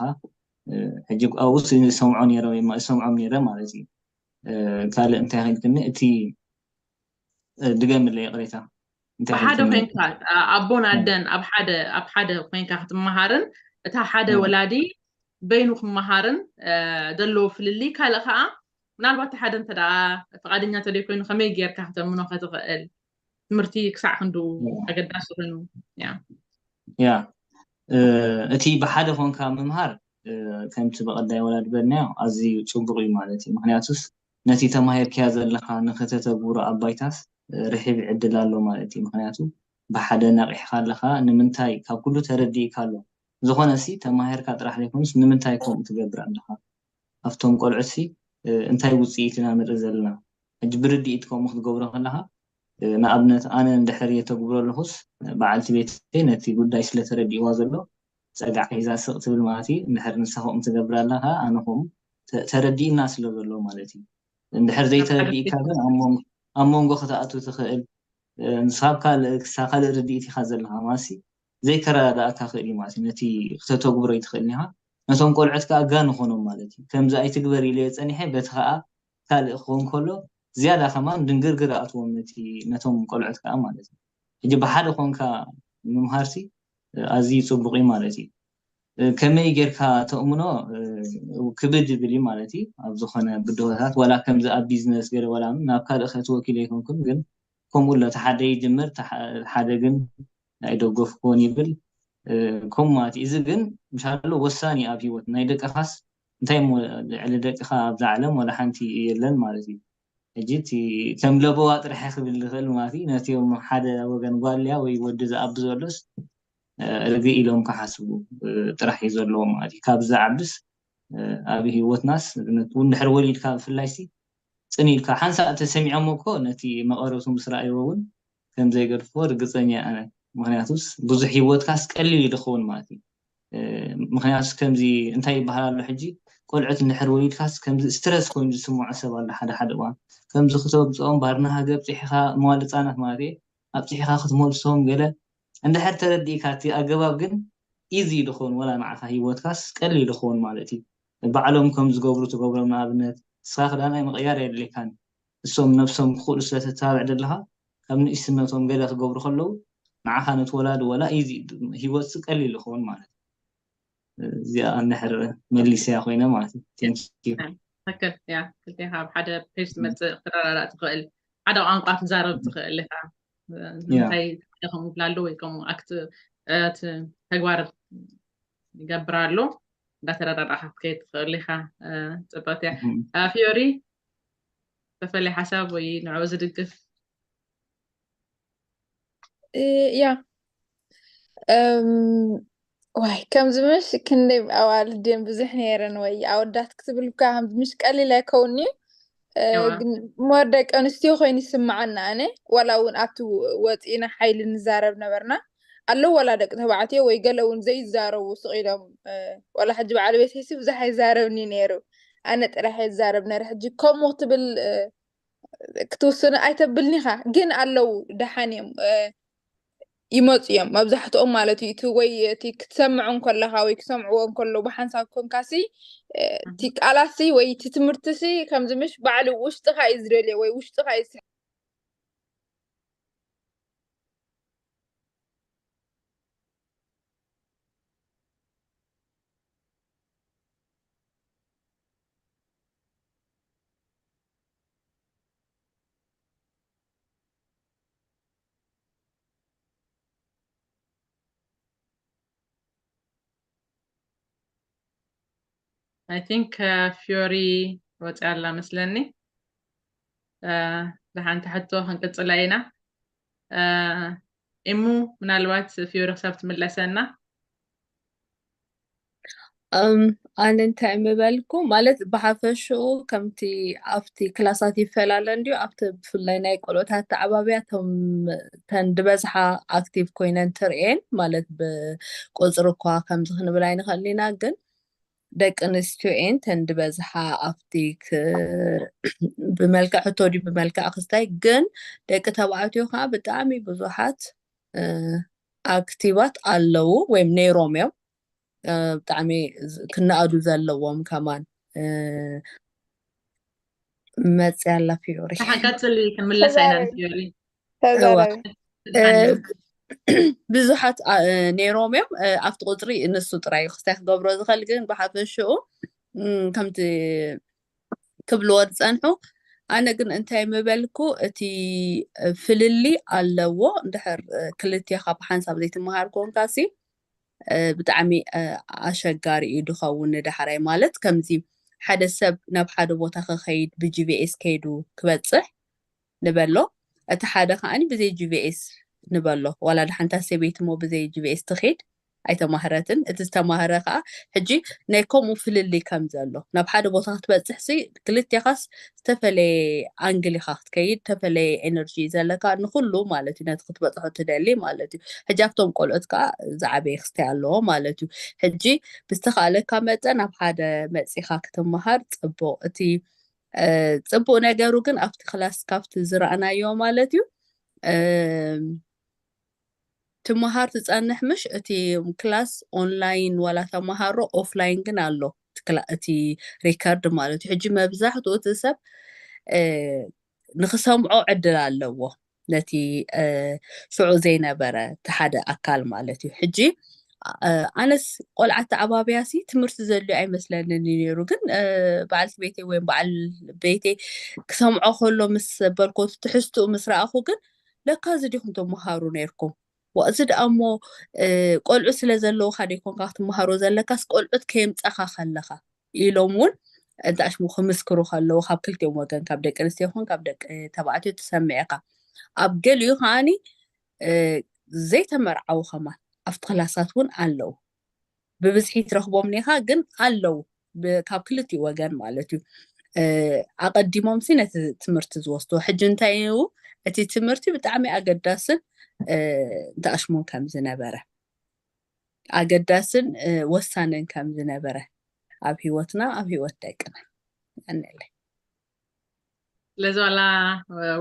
ሕጂ ኣብኡስ ይሰምዖ ነይረ ወይ ይሰምዖም ነይረ ማለት እዩ ካልእ እንታይ ከይልክኒ እቲ ድገምለ ይቅሬታ ብሓደ ኮይንካ ኣቦን ኣደን ኣብ ሓደ ኣብ ሓደ ኮይንካ ክትመሃርን እታ ሓደ ወላዲ በይኑ ክመሃርን ዘለዎ ፍልልይ ካልእ ከዓ ምናልባት ሓደ እንተ ደኣ ፍቃደኛ ተደይ ኮይኑ ከመይ ጌርካ ክተምኖ ከትኽእል ትምህርቲ ክሳዕ ክንድኡ ኣገዳሲ ኮይኑ ያ እቲ ብሓደ ኮንካ ምምሃር ከምቲ ብቐዳይ ወላዲ በልናዮ ኣዝዩ ፅቡቅ እዩ ማለት እዩ ምክንያቱስ ነቲ ተማሂርካዮ ዘለካ ንክተተግብሮ ኣብ ባይታስ ርሒብ ዕድል ኣሎ ማለት እዩ ምክንያቱ ብሓደ ነቒሕካ ኣለኻ። ንምንታይ ካብ ኩሉ ተረዲእካ ኣሎ? ዝኾነ ሲ ተማሂርካ ጥራሕ ዘይኮኑስ ንምንታይ ከምኡ ትገብር ኣለኻ? ኣብቶም ቆልዑት ሲ እንታይ ውፅኢት ኢና ንርኢ ዘለና? ሕጂ ብርድኢት ከምኡ ክትገብሮ ከለኻ ንኣብነት ኣነ እንድሕር የተግብሮ ኣለኹስ በዓልቲ ቤተይ ነቲ ጉዳይ ስለተረዲእዋ ዘሎ ፀጋዕ ሒዛ ስቕ ትብል ማለት እዩ። እንድሕር ንሳ ከምኡ ትገብር ኣለኻ ኣነ ከምኡ ተረዲእና ስለ ዘሎ ማለት እዩ። እንድሕር ዘይተረዲእካ ግን ኣብ መንጎ ክትኣቱ ትኽእል ንስኻ ክሳብ ካልእ ርድኢት ኢኻ ዘለኻ ማለት ዘይከረዳእካ ክእል እዩ ማለት እዩ። ነቲ ክተተግብሮ ይትኽእል ኢኻ። ነቶም ቆልዑት ከዓ ጋን ኾኖም ማለት እዩ። ከምዚ ኣይትግበር ኢለ ጸኒሐ በቲ ከዓ ካልእ ክኸውን ከሎ ዝያዳ ከማን ድንግርግር ኣትዎም ነቲ ነቶም ቆልዑት ከዓ ማለት እዩ። ሕጂ ብሓደ ኮንካ ምምሃርሲ ኣዝዩ ጽቡቕ እዩ ማለት እዩ። ከመይ ጌርካ ተእምኖ ክብድ ይብል እዩ ማለት እዩ። ኣብ ዝኾነ ብድሆታት ዋላ ከምዚ ኣብ ቢዝነስ ገለ ዋላ ናብ ካልእ ከትወኪል ኣይኮንኩን ግን ከምኡ ኣሎ። እቲ ሓደ ይጅምር፣ ሓደ ግን ኣይደገፍኩዎን ይብል። ከምኡ ማለት እዩ። እዚ ግን ምሻሎ ወሳኒ ኣብ ህይወት ናይ ደቅኻስ እንታይ እሞ ልዕሊ ደቅኻ ኣብዛ ዓለም ዋላ ሓንቲ የለን ማለት እዩ። ሕጂ እቲ ከም ለበዋ ጥራሕ ክብል ዝኽእል ማለት እዩ። ነቲኦም ሓደ ወገን ጓል እያ ወይ ወዲ ዝኣቢ ዘሎስ ርግእ ኢሎም ክሓስቡ ጥራሕ እዩ ዘለዎ ማለት እዩ። ካብ ዝዓብስ ኣብ ህይወትናስ እውን ድሕሪ ወሊድካ ብፍላይ ሲ ፅን ኢልካ ሓንሳእ ተሰሚዖሞ እኮ ነቲ መቐረቱ ምስ ረኣይዎ እውን ከም ዘይገድፍዎ ርግፀኛ እየ ኣነ። ምክንያቱስ ብዙሕ ህይወትካስ ቀሊል እዩ ዝኸውን ማለት እዩ። ምክንያቱስ ከምዚ እንታይ ይበሃል ኣሎ ሕጂ ቆልዑት እንድሕር ወሊድካስ ከምዚ ስትረስ ኮይኑ ዝስምዖ ሰብ ኣሎ ሓደ ሓደ እዋን ከምዚ ክተብፅኦም ባርና ሃገር ኣብፂሕኻ መዋል ህፃናት ማለት እየ ኣብፂሕኻ ክትመልሶም ገለ እንድሕር ተረዲእካ እቲ ኣገባብ ግን ኢዚ ዝኸውን ወላ ንዓኻ ህይወትካስ ቀሊል ይኸውን ማለት እዩ። ባዕሎም ከም ዝገብሩ ትገብሮም ንኣብነት ንስኻ ክዳናይ ምቕያር የድልየካን እሶም ነብሶም ክኽእሉ ስለተተባብዕ ዘለኻ ካብ ንእስነቶም ገለ ክገብሩ ከለዉ ንዓኻ ነቲ ወላዲ ወላ ኢዚ ህይወት ቀሊል ይኸውን ማለት እዩ። እዚኣ እንድሕር መሊሰያ ኮይነ ማለት እዩ። Thank you። ትክክል እያ። ክልቴኻ ኣብ ሓደ ፔጅ ትመፅእ ክትረዳዳእ ትኽእል ሓደ ቋንቋ ትዛረብ ትኽእል ኢኻ። ንምንታይ ከምኡ ይብላ ኣለዉ ወይ ከምኡ ኣክት ተግባር ይገብር ኣሎ እንዳተረዳዳእካ ክትከይድ ትኽእል ኢኻ። ፅብቕቲ እያ። ፊዮሪ ዝተፈለየ ሓሳብ ወይ ንዕኡ ዝድግፍ? ያ ዋይ ከምዚ ምሽ ክንደይ ኣዋልድ ድየን ብዙሕ ነይረን ወይ ኣወዳት ክትብል እኳ ከምዚ ምሽ ቀሊል ኣይከውን እዩ። ግን ሞር ደቂ ኣንስትዮ ኮይኑ ይስምዓና ኣነ ዋላ እውን ኣብቲ ወፂእና ሓይሊ ንዛረብ ነበርና ኣለዉ ዋላ ደቂ ተባዕትዮ ወይ ገለ እውን ዘይዛረቡ ስቕ ኢሎም ዋላ ሕጂ በዓል ቤተይሲ ብዙሕ ኣይዛረብኒ ነይሩ ኣነ ጥራሕ እየ ዝዛረብ ነረ ሕጂ ከምኡ ክትብል ክትውስኑ ኣይተብልኒኻ ግን ኣለዉ ደሓን እዮም ይመፁ እዮም መብዛሕትኦም ማለት እዩ እቲ ወይ እቲ ክትሰምዑ እንከለኻ ወይ ክሰምዕዎ እንከለዉ ብሓንሳብ ኮንካሲ እቲ ቃላትሲ ወይ እቲ ትምህርትሲ ከምዚ ምሽ ባዕሉ ውሽጥኻ እዩ ዝደልዮ ወይ ውሽጥኻ እዩ I think ፊዮሪ ወፅያ ኣላ መስለኒ ብሓንቲ ሕቶ ክንቅፅላ ኢና እሙ ምናልባት ፊዮሪ ክሳብ ትምለሰና ኣነ እንታይ ምበልኩ ማለት ብሓፈሽኡ ከምቲ ኣብቲ ክላሳት ይፈላለ እንድዩ ኣብቲ ብፍላይ ናይ ቆልኦት ኣተዓባብያ ተን ዝበዝሓ ኣክቲቭ ኮይነን ትርእየን ማለት ብቁፅሪ እኳ ከምዚ ክንብል ኣይንኽእል ኢና ግን ደቂ ኣንስትዮ እየን ተን ዝበዝሓ ኣብቲ ብመልክዕ ሕቶ ድዩ ብመልክዕ ክስታይ ግን ደቂ ተባዕትዮ ከዓ ብጣዕሚ ብዙሓት ኣክቲቫት ኣለዉ ወይም ነይሮም እዮም ብጣዕሚ ክነኣዱ ዘለዎም ከማን መፅያ ኣላ ፊዮሪ ቀፅሊ ክንምለሳ ኢና ንፊዮሪ ብዙሓት ነይሮም እዮም ኣብቲ ቁፅሪ ንሱ ጥራይ ክስታይ ክገብሮ ዝኽእል ግን ብሓፈሽኡ ከምቲ ክብልዎ ዝፀንሑ ኣነ ግን እንታይ ምበልኩ እቲ ፍልሊ ኣለዎ እንድሕር ክልቴኻ ብሓንሳብ ዘይትመሃር ኮንካ ሲ ብጣዕሚ ኣሸጋሪ እዩ ድኸውን ንዳሕራይ ማለት ከምዚ ሓደ ሰብ ናብ ሓደ ቦታ ክኸይድ ብጂቪኤስ ከይዱ ክበፅሕ ንበሎ እቲ ሓደ ከዓኒ ብዘይ ጂቪኤስ ንበሎ። ዋላ ደሓንታ ሰበይቲ ሞ ብዘይ ጂ ቢ ኤስ ትኸይድ ኣይተማህረትን። እቲ ዝተማህረ ከዓ ሕጂ ናይ ከምኡ ፍልልይ ከም ዘሎ ናብ ሓደ ቦታ ክትበፅሕ ሲ ክልቴኻስ ዝተፈለየ ኣንግል ኢኻ ክትከይድ፣ ዝተፈለየ ኤነርጂ እዩ ዘለካ ንኩሉ ማለት እዩ። ነቲ ክትበፅሖ ትደሊ ማለት እዩ። ሕጂ ኣብቶም ቆልዑት ከዓ ዝዓበየ ክስታይ ኣለዎ ማለት እዩ። ሕጂ ብዝተኻእለካ መጠን ኣብ ሓደ መፂኻ ክትመሃር ፅቡቅ። እቲ እ፣ ፅቡቅ ነገሩ ግን ኣብቲ ክላስ ካብቲ ዝረኣናዮ ማለት እዩ፣ እ፣ ትመሃር ትፀንሕ፣ ምሽ እቲ ክላስ ኦንላይን ዋላ ተመሃሮ ኦፍላይን ግን ኣሎ እቲ ክላ- እቲ ሪከርድ ማለት እዩ። ሕጂ መብዛሕትኡ እቲ ሰብ እ፣ ንክሰምዖ ዕድል ኣለዎ፣ ነቲ እ፣ ሽዑ ዘይነበረ እቲ ሓደ ኣካል ማለት እዩ። ሕጂ እ፣ ኣነስ ቆልዓ ተዓባብያሲ ትምህርቲ ዘድልዮ ኣይመስለንን እዩ ነይሩ፣ ግን እ፣ በዓልቲ ቤተይ ወይም በዓል ቤተይ ክሰምዖ ከሎ ምስ በልኮ ትሕዝትኡ ምስ ረኣኹ ግን ለካ እዚ ዲኹም ትመሃሩ ነይርኩም። ዋ፣ እዚ ደኣ እሞ እ፣ ቆልዑ ስለ ዘለውካ ደይኮንካ ክትመሃሮ ዘለካስ ቆልዑት ከየምፀኻ ከለኻ ኢሎም እውን እንተ ኣሽሙ ክምስክሩ ከለዉ ካብ ክልቲኦም ወገን ካብ ደቂ ኣንስትዮ ይኹን ካብ ደቂ ተባዕትዮ ትሰምዕ ኢኻ። ኣብ ገሊኡ ከዓኒ እ፣ ዘይተመርዓዉ ከማን ኣብቲ ክላሳት እውን ኣለዉ። ብብዝሒ ትረኽቦም ኒኻ ግን ኣለዉ ብ- ካብ ክልቲኡ ወገን ማለት እዩ። እ፣ ኣቐዲሞም ሲ ነቲ ትምህርቲ ዝወስድዎ ሕጂ እንታይ እዩ እቲ ትምህርቲ ብጣዕሚ ኣገዳስን እ፣ እንተ ኣሽሙን ከም ዝነበረ ኣገዳስን እ፣ ወሳንን ከም ዝነበረ ኣብ ህይወትና ኣብ ህይወት ደቅና። የቀንየለይ። ስለዚ ዋላ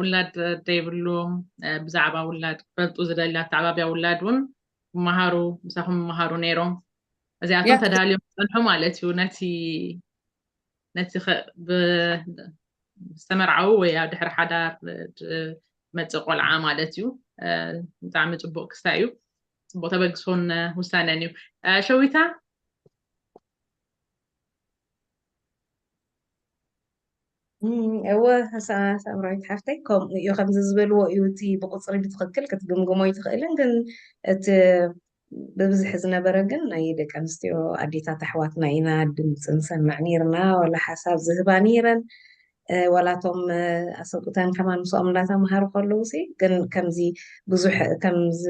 ውላድ ዘይብሉ ብዛዕባ ውላድ ክፈልጡ ዝደሊ ኣተዓባብያ ውላድ እውን ይመሃሩ፣ ምሳኹም ይመሃሩ ነይሮም። እዚኣቶም ያ ተዳልዮም ዝፀንሑ ማለት እዩ። ነቲ ነቲ ኸ- ብ- ዝተመርዓው ወይ ኣብ ድሕሪ ሓዳር መፅእ ቆልዓ ማለት እዩ። ብጣዕሚ ፅቡቅ ክስታይ እዩ። ፅቡቅ ተበግሶን ውሳነን እዩ። ሸዊታ እወ፣ ሳምራዊት ሓፍተይ ከምኡ እዩ። ከምዚ ዝበልዎ እዩ፣ እቲ ብቁፅሪ ብትኽክል ክትግምግሞ ኣይትኽእልን፣ ግን እቲ ብብዝሒ ዝነበረ ግን ናይ ደቂ ኣንስትዮ ኣዴታት ኣሕዋትና ኢና ድምፂ ንሰምዕ ነይርና፣ ዋላ ሓሳብ ዝህባ ነይረን። ዋላቶም ኣሰብኡተን ከማን ምስኦም እንዳተምሃሩ ከለዉ ሲ ግን ከምዚ ብዙሕ ከምዚ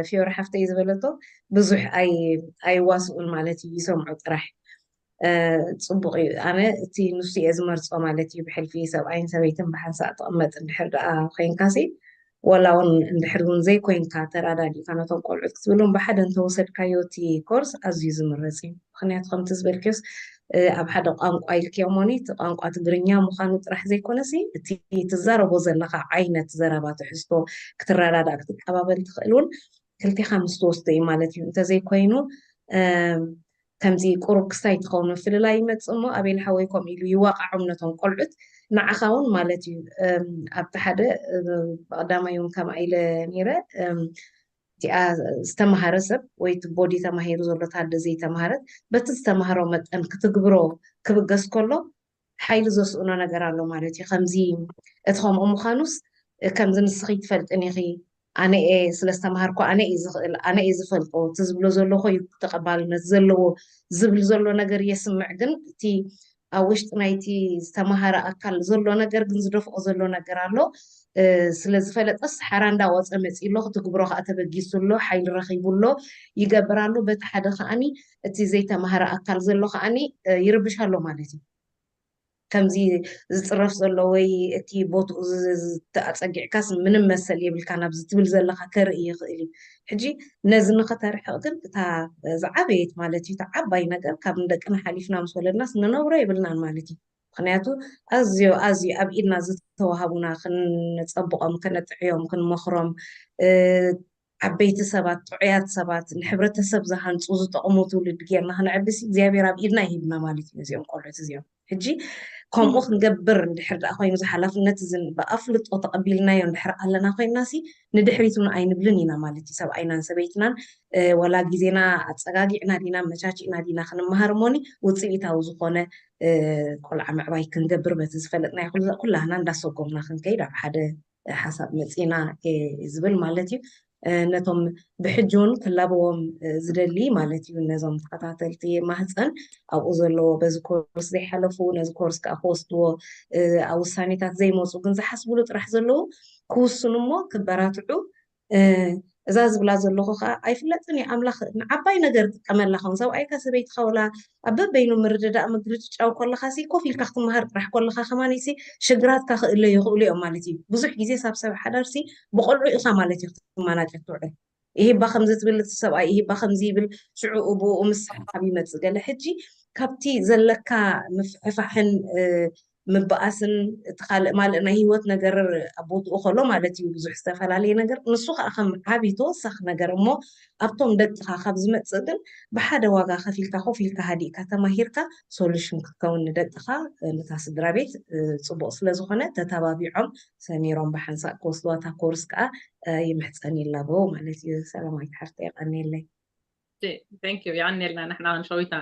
ፊዮሪ ሓፍተይ ዝበለቶ ብዙሕ ኣይዋስኡን ማለት እዩ፣ ይሰምዑ ጥራሕ። ፅቡቅ እዩ። ኣነ እቲ ንሱ እየ ዝመርፆ ማለት እዩ። ብሕልፊ ሰብኣይን ሰበይትን ብሓንሳእ ትቕመጥ እንድሕር ደኣ ኮይንካሲ፣ ወላ እውን እንድሕር እውን ዘይኮይንካ ተራዳዲእካ ነቶም ቆልዑት ክትብሎም ብሓደ እንተወሰድካዮ እቲ ኮርስ ኣዝዩ ዝምረፅ እዩ። ምክንያቱ ከምቲ ዝበልክዮስ ኣብ ሓደ ቋንቋ ኢልክዮ ሞኒ እቲ ቋንቋ ትግርኛ ምዃኑ ጥራሕ ዘይኮነሲ እቲ ትዛረቦ ዘለካ ዓይነት ዘረባ ትሕዝቶ ክትረዳዳእ ክትቀባበል ትኽእል እውን ክልቴኻ ምስ ትወስዶ እዩ ማለት እዩ። እንተዘይኮይኑ ከምዚ ቁሩብ ክስታይ ትኸውን ምፍልላይ ይመፅእ እሞ ኣቤል ሓወይ ከምኡ ኢሉ ይዋቃዖም ነቶም ቆልዑት። ንዓኻ እውን ማለት እዩ ኣብቲ ሓደ ብቀዳማይ እውን ከምኣ ኢለ ነይረ እቲኣ ዝተምሃረ ሰብ ወይ እቲ ቦዲ ተማሂሩ ዘሎ ታደ ዘይተምሃረት በቲ ዝተምሃሮ መጠን ክትግብሮ ክብገስ ከሎ ሓይሊ ዘስእኖ ነገር ኣሎ ማለት እዩ። ከምዚ እቲ ከምኡ ምዃኑስ ከምዚ ንስኺ ትፈልጥን ኢኺ ኣነ እየ ስለ ዝተምሃርኩ ኣነ እየ ዝኽእል ኣነ እየ ዝፈልጦ እቲ ዝብሎ ዘለኹ እዩ ተቐባልነት ዘለዎ ዝብል ዘሎ ነገር የስምዕ። ግን እቲ ኣብ ውሽጢ ናይቲ ዝተምሃረ ኣካል ዘሎ ነገር ግን ዝደፍኦ ዘሎ ነገር ኣሎ። ስለ ዝፈለጠስ ሓራ እንዳወፀ መፂ ኣሎ ክትግብሮ ከዓ ተበጊሱ ኣሎ ሓይሊ ረኺቡ ኣሎ ይገብር ኣሎ። በቲ ሓደ ከዓኒ እቲ ዘይተምሃረ ኣካል ዘሎ ከዓኒ ይርብሽ ኣሎ ማለት እዩ። ከምዚ ዝፅረፍ ዘሎ ወይ እቲ ቦትኡ ኣፀጊዕካስ ምንም መሰል የብልካ ናብዚ ትብል ዘለካ ከርኢ ይኽእል እዩ። ሕጂ ነዚ ንኸተርሕቕ ግን እታ ዝዓበየት ማለት እዩ እታ ዓባይ ነገር ካብ ንደቅና ሓሊፍና ምስ ወለድናስ ንነብሮ የብልናን ማለት እዩ። ምክንያቱ ኣዝዮ ኣዝዩ ኣብ ኢድና ዝተዋሃቡና ክንፀብቆም፣ ክነጥዕዮም፣ ክንመኽሮም ዓበይቲ ሰባት፣ ጥዑያት ሰባት፣ ንሕብረተሰብ ዝሃንፁ ዝጠቕሙ ትውልዲ ጌርና ክነዕብስ እግዚኣብሔር ኣብ ኢድና ይሂብና ማለት እዩ። እዚኦም ቆልዑት እዚኦም ሕጂ ከምኡ ክንገብር እንድሕር ደኣ ኮይኑ እዚ ሓላፍነት እዚ ብኣፍልጦ ተቐቢልናዮ እንድሕር ኣለና ኮይንና ሲ ንድሕሪት እውን ኣይንብልን ኢና ማለት እዩ። ሰብኣይናን ሰበይትናን ወላ ግዜና ኣፀጋጊዕና ዲና መቻቺእና ዲና ክንመሃር እሞኒ ውፅኢታዊ ዝኾነ ቆልዓ ምዕባይ ክንገብር በቲ ዝፈለጥናዮ ኩላህና እንዳሰጎምና ክንከይድ ኣብ ሓደ ሓሳብ መፂና ዝብል ማለት እዩ። ነቶም ብሕጂ እውን ክላበዎም ዝደሊ ማለት እዩ ነዞም ተኸታተልቲ ማህፀን ኣብኡ ዘለዎ በዚ ኮርስ ዘይሓለፉ ነዚ ኮርስ ከዓ ክወስድዎ ኣብ ውሳኔታት ዘይመፁ ግን ዝሓስብሉ ጥራሕ ዘለዉ ክውስኑ እሞ ክበራትዑ እዛ ዝብላ ዘለኹ ከዓ ኣይፍለጥን እዩ ኣምላኽ ንዓባይ ነገር ጥቀመላ ኸውን ሰብኣይካ ሰበይትኻ ወላ ኣብ በበይኑ ምርድዳእ ምግርጭጫው ከለኻ ሲ ኮፍ ኢልካ ክትመሃር ጥራሕ ከለኻ ከማን ሲ ሽግራትካ ክእለ ይኽእሉ እዮም ማለት እዩ። ብዙሕ ግዜ ሳብ ሰብ ሓዳር ሲ ብቆልዑ ኢኻ ማለት እዩ ክትመናጨት ትውዕል። ይህባ ከምዚ ትብል እቲ ሰብኣይ ይህባ ከምዚ ይብል ሽዑ ብኡ ምስ ሓብ ይመፅእ ገለ ሕጂ ካብቲ ዘለካ ምፍሕፋሕን ምበኣስን እቲ ካልእ ማልእ ናይ ህይወት ነገር ኣብ ቦትኡ ከሎ ማለት እዩ ብዙሕ ዝተፈላለየ ነገር ንሱ ከዓ ከም ዓብዪ ተወሳኺ ነገር እሞ ኣብቶም ደቅኻ ካብ ዝመፅእ ግን ብሓደ ዋጋ ከፊልካ ኮፍ ኢልካ ሃዲእካ ተማሂርካ ሶሉሽን ክትከውን ንደቅኻ ነታ ስድራ ቤት ፅቡቅ ስለዝኾነ ተተባቢዖም ሰሚሮም ብሓንሳእ ክወስድዋ እታ ኮርስ ከዓ ይምሕፀን ይላበው ማለት እዩ። ሰላማዊት ሓፍተ የቀንየለይ። Thank you የቀንየልና ንሕና ውን ሸዊታ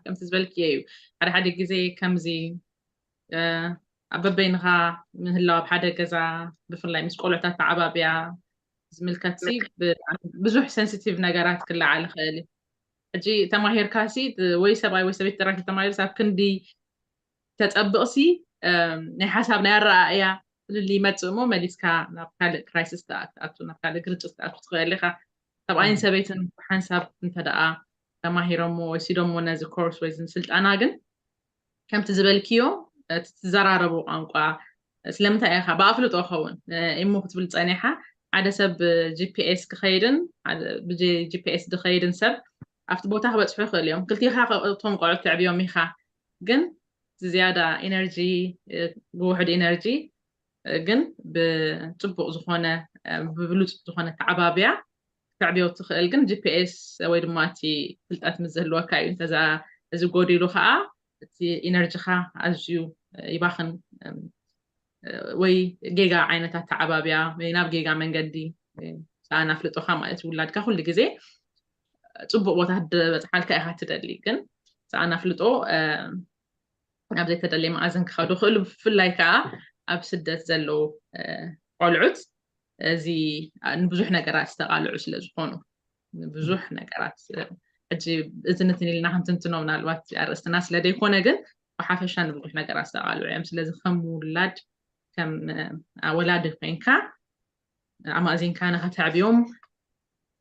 ከምቲ ዝበልክዮ እዩ ሓደ ሓደ ግዜ ከምዚ ኣብ በበይንኻ ምህላው ኣብ ሓደ ገዛ ብፍላይ ምስ ቆልዑታት ተዓባብያ ዝምልከት ብዙሕ sensitive ነገራት ክለዓል ይኽእል እዩ። ሕጂ ተማሂርካ ሲ ወይ ሰብኣይ ወይ ሰበይቲ ጥራይ ተማሂርስ ኣብ ክንዲ ተፀብቕሲ ናይ ሓሳብ ናይ ኣረኣእያ ፍልል ይመፅእ እሞ መሊስካ ናብ ካልእ crisis ትኣቱ ናብ ካልእ ግርጭት ትኣቱ ትኽእል ኢኻ። ሰብኣይን ሰበይትን ሓንሳብ እንተደኣ ተማሂሮሞ ወሲዶሞ ነዚ ኮርስ ወይ ስልጠና ግን ከምቲ ዝበልክዮ እቲ ትዘራረቡ ቋንቋ ስለምንታይ ኢኻ ብኣፍልጦ ኸውን ኢሞ ክትብል ፀኒሓ ሓደ ሰብ ብ GPS ክኸይድን ብ GPS ዝኸይድን ሰብ ኣብቲ ቦታ ክበፅሑ ይኽእል እዮም። ክልቲኻ እቶም ቆልዑት ተዕብዮም ኢኻ ግን ዝያዳ energy ብውሕድ energy ግን ብፅቡቅ ዝኾነ ብብሉፅ ዝኾነ ተዓባብያ ክትዕብዮ ትኽእል ግን GPS ወይ ድማ እቲ ፍልጠት ምስ ዝህልወካ እዩ። እንተዛ እዚ ጎዲሉ ከዓ እቲ energy ኻ ኣዝዩ ይባኽን ወይ ጌጋ ዓይነት ኣተዓባብያ ወይ ናብ ጌጋ መንገዲ ሰኣን ኣፍልጦኻ ማለት ውላድካ ኩሉ ግዜ ፅቡቅ ቦታ ክበፅሓልካ ኢኻ ትደሊ ግን ሰኣን ኣፍልጦ ናብ ዘይተደለየ መኣዝን ክኸዱ ክእሉ ብፍላይ ከዓ ኣብ ስደት ዘለዉ ቆልዑት እዚ ንብዙሕ ነገራት ዝተቃልዑ ስለ ዝኾኑ ንብዙሕ ነገራት ሕጂ እዚ ንትን ኢልና ክንትንትኖ ምናልባት ኣርእስትና ስለ ዘይኮነ ግን ብሓፈሻ ንብዙሕ ነገራት ዝተቃልዑ እዮም። ስለዚ ከም ውላድ ከም ወላዲ ኮይንካ ኣማእዚንካ ንኸተዕብዮም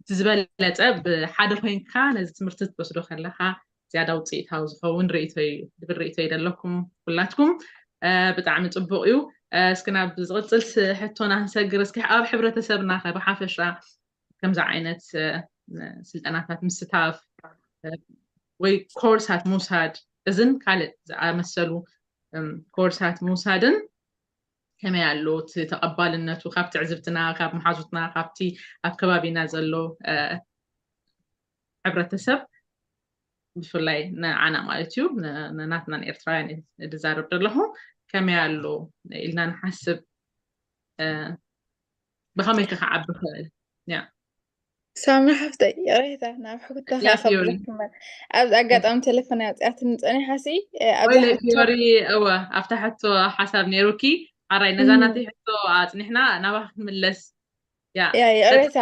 እቲ ዝበለፀ ብሓደ ኮይንካ ነዚ ትምህርቲ ክትወስዶ ከለካ ዝያዳ ውፅኢታዊ ዝኸውን ርእይቶ እዩ ዝብል ርእይቶ እዩ ዘለኩም ኩላትኩም። ብጣዕሚ ፅቡቅ እዩ። እስኪ ናብ ዝቕፅል ሕቶና ክንሰግር እስኪ ኣብ ሕብረተሰብና ከ ብሓፈሻ ከምዚ ዓይነት ስልጠናታት ምስታፍ ወይ ኮርሳት ምውሳድ እዝን ካልእ ዝኣመሰሉ ኮርሳት ምውሳድን ከመይ ኣሎ እቲ ተቐባልነቱ ካብ ትዕዝብትና ካብ መሓዙትና ካብቲ ኣብ ከባቢና ዘሎ ሕብረተሰብ ብፍላይ ንዓና ማለት እዩ ንናትና ንኤርትራውያን ዝዛረብ ዘለኹ ከመይ ኣሎ ኢልና ንሓስብ ብኸመይ ከ ክዓቢ ክእል ያ ሳምና ሓፍተይ ይቕሬታ ናብ ሕኩታ ከብለክመን ኣብዚ ኣጋጣሚ ቴሌፎን ኣውፅኣትኒ ፀኒሓ ሲ ወይለ ፊዮሪ እወ ኣብታ ሕቶ ሓሳብ ነይሩኪ ሓራይ ነዛ ናተይ ሕቶ ኣፅኒሕና ናባኻ ክንምለስ ያ ይቕሬታ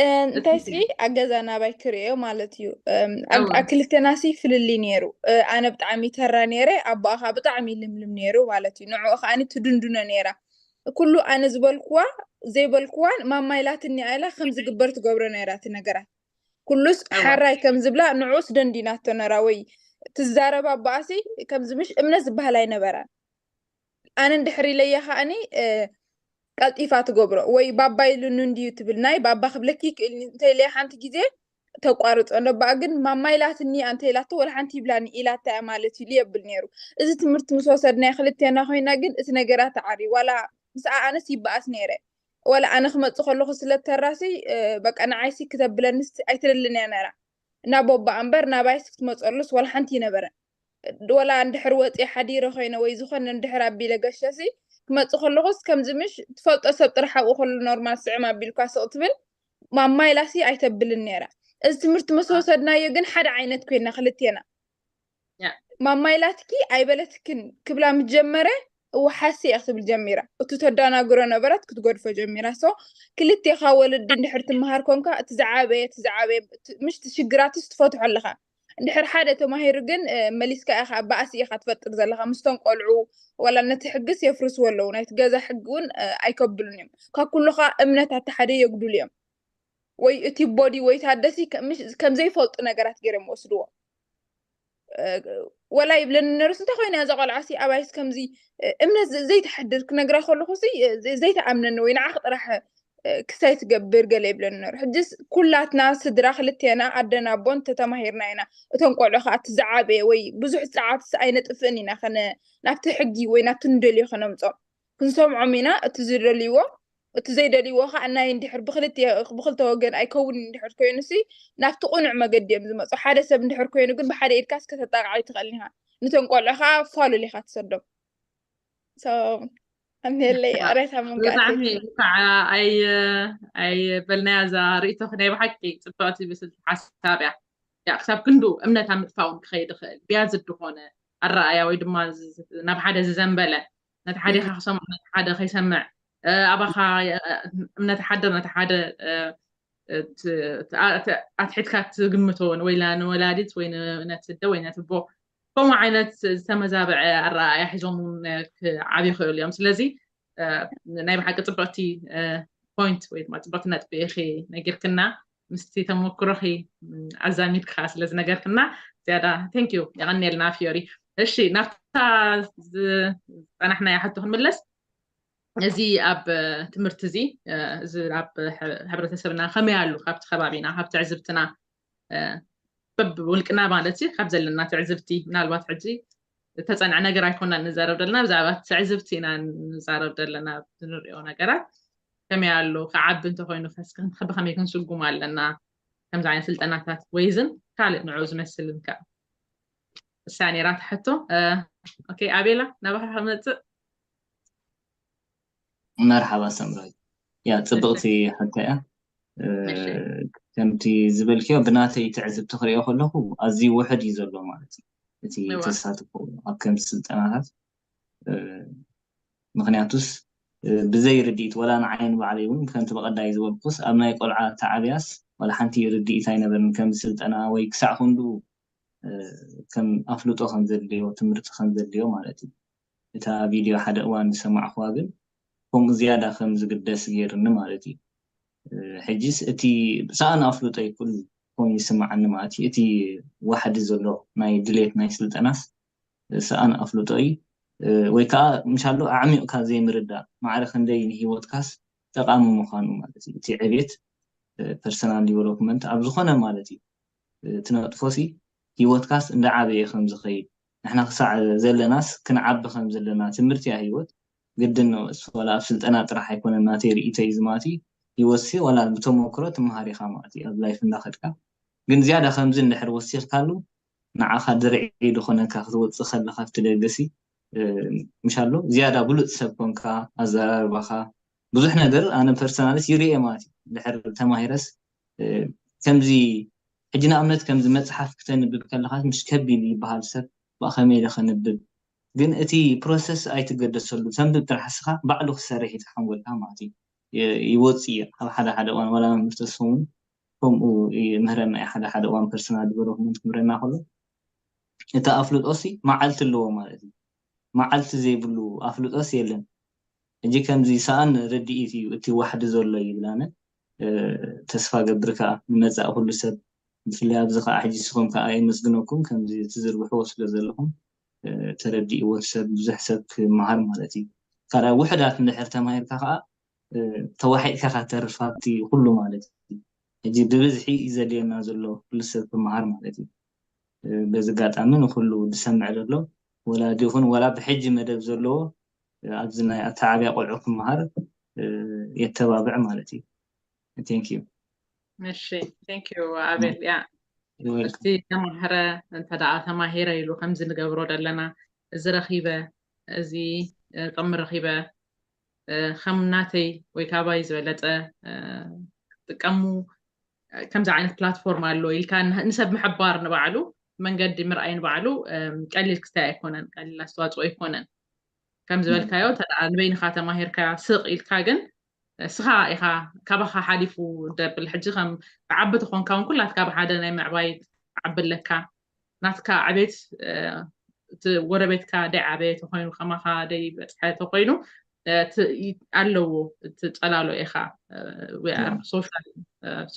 እንታይ ሲ ኣገዛ ናባይ ክርእዮ ማለት እዩ ኣክልተና ሲ ፍልልይ ነይሩ ኣነ ብጣዕሚ ተራ ነይረ ኣቦኣ ከዓ ብጣዕሚ ልምልም ነይሩ ማለት እዩ ንዕኡ ከዓ ትድንድኖ ነይራ ኩሉ ኣነ ዝበልክዋ ዘይበልክዋን ማማ ኢላትኒ ኣላ ከም ዝግበር ትገብሮ ነይራ እቲ ነገራት ኩሉስ ሓራይ ከም ዝብላ ንዑስ ደንዲናቶ ነራ ወይ ትዛረባ ኣቦኣሲ ከምዚ ምሽ እምነት ዝበሃል ኣይነበራን ኣነ እንድሕር ኢለያ ከዓኒ ቀልጢፋ ትገብሮ ወይ ባባ ኢሉኒ እንድዩ ትብል ናይ ባባ ክብለኪ ይክእል እንተኢለያ ሓንቲ ግዜ ተቋርፆ ነባኣ ግን ማማ ኢላትኒ ኣንተ ኢላቶ ወላ ሓንቲ ይብላኒ ኢላታ እያ ማለት እዩ የብል ነይሩ እዚ ትምህርቲ ምስ ወሰድናዮ ክልቴና ኮይና ግን እቲ ነገራት ተዓርዩ ዋላ ምስኣ ኣነስ ይበኣስ ነይረ ዋላ ኣነ ክመፅእ ከለኹ ስለ ተራሲ በቃ ንዓይሲ ክተብለንስ ኣይትደልን እያ ነራ ናብ ኣቦኣ እምበር ናባይስ ክትመፀሉስ ዋላ ሓንቲ ይነበረን ወላ እንድሕር ወፂ ሓዲረ ኮይነ ወይ ዝኾነ እንድሕር ኣቢለ ገሸሲ ክመፅእ ከለኹስ ከምዚ ምሽ ትፈልጦ ሰብ ጥራሕ ኣብኡ ከሎ ኖርማል ስዕም ኣቢልኳ ስቕ ትብል ማማ ኢላሲ ኣይተብልን ነይራ እዚ ትምህርቲ ምስ ወሰድናዮ ግን ሓደ ዓይነት ኮይና ክልቴና ማማ ኢላትኪ ኣይበለትክን ክብላ ምስ ጀመረ እወ ሓሲ እያ ክትብል ጀሚራ እቱ ተዳናግሮ ነበረት ክትገድፎ ጀሚራ so ክልቴኻ ወለዲ እንድሕር ትመሃር ኮንካ እቲ ዝዓበየ እቲ ዝዓበየ ምሽ ሽግራትስ ትፈትሖ ኣለኻ እንድሕር ሓደ ተማሂሩ ግን መሊስካ ኢኻ ባእሲ ኢኻ ትፈጥር ዘለኻ ምስቶም ቆልዑ ዋላ ነቲ ሕግስ የፍርስዎ ኣለዉ ናይቲ ገዛ ሕጊ እውን ኣይከብሉን እዮም ካብ ኩሉኻ እምነት ኣቲ ሓደ የጉድሉ እዮም ወይ እቲ ቦዲ ወይ ታደሲ ከም ዘይፈልጡ ነገራት ገይሮም ወስድዎ። ወላ ይብለኒ ነርስ እንታይ ኮይና እዛ ቆልዓሲ ኣባይስ ከምዚ እምነት ዘይትሓድር ክነግራ ከለኹ ዘይተኣምነኒ ወይ ንዓኽ ጥራሕ ክሳይ ትገብር ገለ ይብለኒ ነሩ። ሕጅስ ኩላትና ስድራ ክልቴና ኣደና ኣቦን ተተማሂርና ኢና። እቶም ቆልዑ ከዓ እቲ ዝዓበየ ወይ ብዙሕ ፃዓት ኣይነጥፍእን ኢና ናብቲ ሕጊ ወይ ናብቲ ንደልዮ ከነምፆም ክንሰምዖም ኢና። እቲ ዝደልይዎ እቲ ዘይደልይዎ ከዓ ናይ እንድሕር ብክልተ ብክልተ ወገን ኣይከውን እንድሕር ኮይኑ ሲ ናብቲ ቁኑዕ መገዲ እዮም ዝመፁ። ሓደ ሰብ እንድሕር ኮይኑ ግን ብሓደ ኢድካ እስከ ተጣቃዓይ ትኽእል ኢኻ። ንቶም ቆልዑ ከዓ ፋሉል ኢኻ ትሰዶም። ኣሜለይ ኣሬታ መንጋቲ ብጣዕሚ ከዓ ኣይ ኣይ በልናያ እዛ ርእቶ ናይ ብሓቂ ፅብቅቲ ብስልቲ ሓሳብ እያ። ያ ክሳብ ክንዱ እምነት ኣብ ምጥፋውን ክኸይድ ይኽእል ብያ ዝድኾነ ኣረኣያ ወይ ድማ ናብ ሓደ ዝዘንበለ ነቲ ሓደ ከክሰምዑ ነቲ ሓደ ከይሰምዕ ኣባኻ እምነት ሓደር ነቲ ሓደ ኣትሒትካ ትግምቶን ወይ ንወላዲት ወይ ነትደ ወይ ነትቦ ከምኡ ዓይነት ዝተመዛበዐ ኣረኣያ ሒዞም ዓብ ይኽእሉ እዮም። ስለዚ ናይ ብሓቂ ፅብቅቲ ፖይንት ወይ ድማ ፅብቅቲ ነጥቢ ኢኺ ነጊርክና ምስቲ ተመክሮኺ ኣዛሚድካ ስለ ዝነገርክና ዝያዳ ቴንኪዩ የቐንየልና ፊዮሪ። እሺ ናብታ ዝፀናሕናያ ሕቶ ክንምለስ። እዚ ኣብ ትምህርቲ እዚ እዚ ኣብ ሕብረተሰብና ከመይ ኣሉ ካብቲ ከባቢና ካብ ትዕዝብትና በብ ውልቅና ማለት እዩ ካብ ዘለና ትዕዝብቲ ምናልባት ሕጂ እተፀንዐ ነገር ኣይኮና ንዛረብ ዘለና ብዛዕባ ትዕዝብቲ ኢና ንዛረብ ዘለና ንሪኦ ነገራት ከመይ ኣሎ ክዓቢ እንተኮይኑ ብከመይ ክንስጉም ኣለና ከምዚ ዓይነት ስልጠናታት ወይዝን ካልእ ንዑ ዝመስልን ከ እሳ ነራ ትሕቶ ኣቤላ ናባካ ክመፅእ መርሓባ ሰምራይ ያ ፅብቅቲ ሕቶ እያ ከምቲ ዝበልክዮ ብናተይ ትዕዝብቲ ክሪኦ ከለኩ ኣዝዩ ውሕድ እዩ ዘሎ ማለት እዩ እቲ ተሳትፎ ኣብ ከምዚ ስልጠናታት ምክንያቱስ ብዘይ ርድኢት ወላ ንዓይን ባዕለይ እውን ከምቲ ብቀዳይ ዝበልኩስ ኣብ ናይ ቆልዓ ተዓብያስ ወላ ሓንቲ ርድኢት ኣይነበርን ከምዚ ስልጠና ወይ ክሳዕ ክንዱ ከም ኣፍልጦ ከም ዘድልዮ ትምህርቲ ከም ዘድልዮ ማለት እዩ እታ ቪድዮ ሓደ እዋን ዝሰማዕኩዋ ግን ከምኡ ዝያዳ ከም ዝግደስ ገይርኒ ማለት እዩ ሕጂስ እቲ ብሰኣን ኣፍልጦ ይኩል ኮይኑ ይስማዓኒ ማለት እዩ እቲ ዋሕዲ ዘሎ ናይ ድሌት ናይ ስልጠናስ ሰኣን ኣፍልጦ እዩ ወይ ከዓ ምሻሎ ኣዕሚቕካ ዘይምርዳእ ማዕረ ክንደይ ንሂወትካስ ጠቃሚ ምኳኑ ማለት እዩ እቲ ዕቤት personal development ኣብ ዝኮነ ማለት እዩ ትነጥፎ ሲ ሂወትካስ እንዳዓበየ ከም ዝኸይድ ንሕና ክሳዕ ዘለናስ ክንዓቢ ከም ዘለና ትምህርቲ እያ ሂወት ግድን ነው እሱ ወላ ኣብ ስልጠና ጥራሕ ኣይኮነ ናተይ ርእይቶ እዩ ዝማቲ ሂወት ሲ ወላ ብተሞክሮ ትመሃር ኢኻ ማለት እዩ ኣብ life እንዳኸድካ ግን ዝያዳ ከምዚ እንድሕር ወሲኽካሉ ንዓኻ ድርዒ ዝኾነካ ክትወፅእ ከለካ ኣብቲ ደገሲ ምሻሎ ዝያዳ ብሉፅ ሰብ ኮንካ ኣዘራርባኻ ብዙሕ ነገር ኣነ personally ሲ ይርኤ ማለት እዩ ድሕር ተማሂረስ ከምዚ ሕጂ ንኣብነት ከምዚ መፅሓፍ ክተንብብ ከለካ ምሽ ከቢድ ይበሃል ሰብ ብኣ ከመይ ኢለ ከንብብ ግን እቲ process ኣይትገደሰሉ ተንብብ ጥራሕ እስኻ ባዕሉ ክሰርሕ እዩ ተሓንጎልካ ማለት እዩ ይወፅ እዩ ኣብ ሓደ ሓደ እዋን ዋላ መምህር ተስፉ እውን ከምኡ ምህረና እዩ ሓደ ሓደ እዋን personal development ክምህረና ከሎ እቲ ኣፍልጦ ሲ መዓልቲ ኣለዎ ማለት እዩ መዓልቲ ዘይብሉ ኣፍልጦስ የለን ሕጂ ከምዚ ሰኣን ርድኢት እዩ እቲ ዋሕዲ ዘሎ ይብል ኣነ ተስፋ ገብር ከዓ ንመፃእ ኩሉ ሰብ ብፍላይ ኣብዚ ከዓ ሕጂ ንስኹም ከዓ የመስግነኩም ከምዚ ትዝርግሕዎ ስለ ዘለኹም ተረዲእዎ ሰብ ብዙሕ ሰብ ክመሃር ማለት እዩ ካልኣይ ውሕዳት እንድሕር ተማሂርካ ከዓ ተዋሒጥካ ካተርፍ ኣብቲ ኩሉ ማለት እዩ ሕጂ ብብዝሒ እዩ ዘድልየና ዘሎ ኩሉ ሰብ ክመሃር ማለት እዩ በዚ ኣጋጣሚ ንኩሉ ዝሰምዕ ዘሎ ወላዲ ይኹን ወላ ብሕጂ መደብ ዘለዎ ኣብዚ ናይ ኣተዓብያ ቆልዑ ክመሃር የተባብዕ ማለት እዩ thank you እሺ thank you ኣቤል ያ እስቲ ተማህረ እንተ ደኣ ተማሂረ ኢሉ ከምዚ ንገብሮ ዘለና እዚ ረኺበ እዚ ጥቕሚ ረኺበ ከም ናተይ ወይ ካባይ ዝበለፀ ክጥቀሙ ከምዚ ዓይነት platform ኣሎ ኢልካ ንሰብ ምሕባር ንባዕሉ መንገዲ ምርኣይ ንባዕሉ ቀሊል ክስታይ ኣይኮነን ቀሊል ኣስተዋፅኦ ኣይኮነን ከም ዝበልካዮ ተደኣ ንበይንካ ተማሂርካ ስቕ ኢልካ ግን እስኻ ኢኻ ካባኻ ሓሊፉ ደብል ሕጂ ከም ብዓቢ ተኾንካ እውን ኩላትካ ብሓደ ናይ ምዕባይ ዓቢ ኣለካ ናትካ ዕቤት እቲ ጎረቤትካ ደይ ዓበየ ተኮይኑ ከማኻ ደይ በፅሐ ተኮይኑ ኣለዎ እቲ ፀላሎ ኢኻ social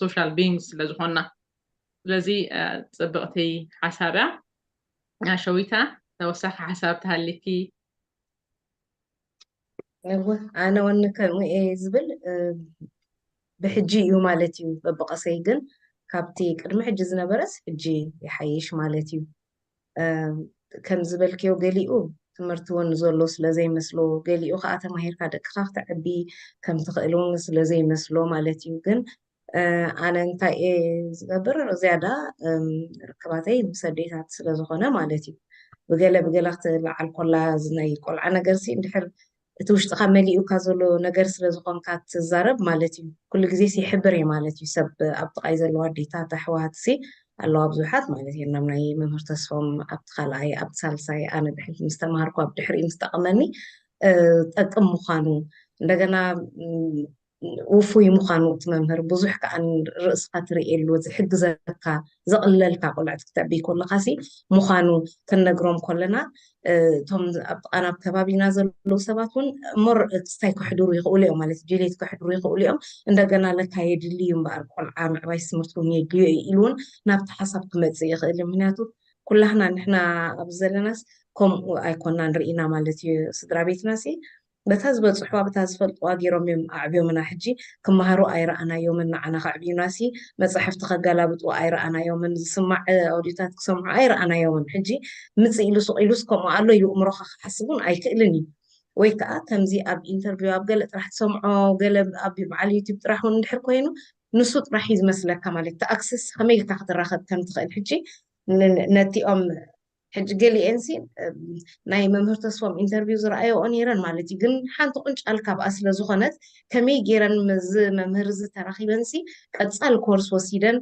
social beings ስለ ዝኾንና። ስለዚ ጽብቕቲ ሓሳብ እያ። ሸዊታ፣ ተወሳኺ ሓሳብ ተሃሊኪ? እወ፣ ኣነ ወኒ ከምኡ እየ ዝብል። ብሕጂ እዩ ማለት እዩ በብቐሰይ፣ ግን ካብቲ ቅድሚ ሕጂ ዝነበረስ ሕጂ ይሓይሽ ማለት እዩ። ከም ዝበልክዮ፣ ገሊኡ ትምህርቲ እውን ዘሎ ስለ ዘይመስሎ፣ ገሊኡ ከዓ ተማሂርካ ደቅኻ ክተዕቢ ከም ትኽእል እውን ስለ ዘይመስሎ ማለት እዩ። ግን ኣነ እንታይ እየ ዝገብር? ዝያዳ ርክባተይ ምስ ኣዴታት ስለ ዝኾነ ማለት እዩ። ብገለ ብገለ ክትለዓል ኮላ፣ እዚ ናይ ቆልዓ ነገር ሲ እንድሕር እቲ ውሽጥኻ መሊኡካ ዘሎ ነገር ስለ ዝኾንካ ትዛረብ ማለት እዩ። ኩሉ ግዜ ሲ ይሕብር እየ ማለት እዩ። ሰብ ኣብ ጥቓይ ዘለዋ ኣዴታት፣ ኣሕዋት ሲ ኣለዋ ብዙሓት ማለት እዩ። ናብ ናይ መምህር ተስፎም ኣብቲ ካልኣይ፣ ኣብቲ ሳልሳይ፣ ኣነ ብሕልፊ ምስ ተማሃርኩ ኣብ ድሕሪኡ ምስ ጠቐመኒ ጠቅም ምዃኑ፣ እንደገና ውፉይ ምዃኑ እቲ መምህር ብዙሕ ከዓ ርእስኻ ትርእየሉ፣ ዝሕግዘካ፣ ዘቕልለልካ፣ ቆልዕቲ ክተዕብይ ከለኻ ሲ ምዃኑ ክንነግሮም ከለና፣ እቶም ኣብ ጥቓና ኣብ ከባቢና ዘለዉ ሰባት እውን ሞር ክስታይ ከሕድሩ ይኽእሉ እዮም ማለት እዩ። ድሌት ከሕድሩ ይኽእሉ እዮም። እንደገና ለካ የድሊ እዩ እምበኣር፣ ቆልዓ ምዕባይ ትምህርቲ እውን የድልዮ እዩ ኢሉ እውን ናብቲ ሓሳብ ክመጽእ ይኽእል እዩ። ምክንያቱ ኩላህና ንሕና ኣብ ዘለናስ ከምኡ ኣይኮናን ርኢና ማለት እዩ። ስድራ ቤትና ሲ በታ ዝበፅሕዋ፣ በታ ዝፈልጥዋ ገይሮም እዮም ኣዕብዮምና። ሕጂ ክመሃሩ ኣይረኣናዮምን፣ ንዓና ከዕብዩና ሲ መፃሕፍቲ ከገላብጡ ኣይረኣናዮምን፣ ዝስማዕ ኣውዲዮታት ክሰምዑ ኣይረኣናዮምን። ሕጂ ምፅእ ኢሉ ሱቕ ኢሉስ ከምኡ ኣሎ ኢሉ እምሮኻ ክሓስብ እውን ኣይክእልን እዩ። ወይ ከዓ ከምዚ ኣብ ኢንተርቪው ኣብ ገለ ጥራሕ ትሰምዖ፣ ገለ ኣብ በዓል ዩቲብ ጥራሕ እውን እንድሕር ኮይኑ ንሱ ጥራሕ እዩ ዝመስለካ ማለት እቲ ኣክሰስ ከመይ ኢልካ ክትራኸብ ከም ትኽእል። ሕጂ ን- ነቲኦም ሕጂ ገሊኤንሲ ናይ መምህር ተስፎም ኢንተርቪው ዝረኣየኦ ነይረን ማለት እዩ። ግን ሓንቲ ቁንጫል ካብኣ ስለ ዝኾነት ከመይ ገይረን ምስዚ መምህር እዚ ተራኺበንሲ ቀፃል ኮርስ ወሲደን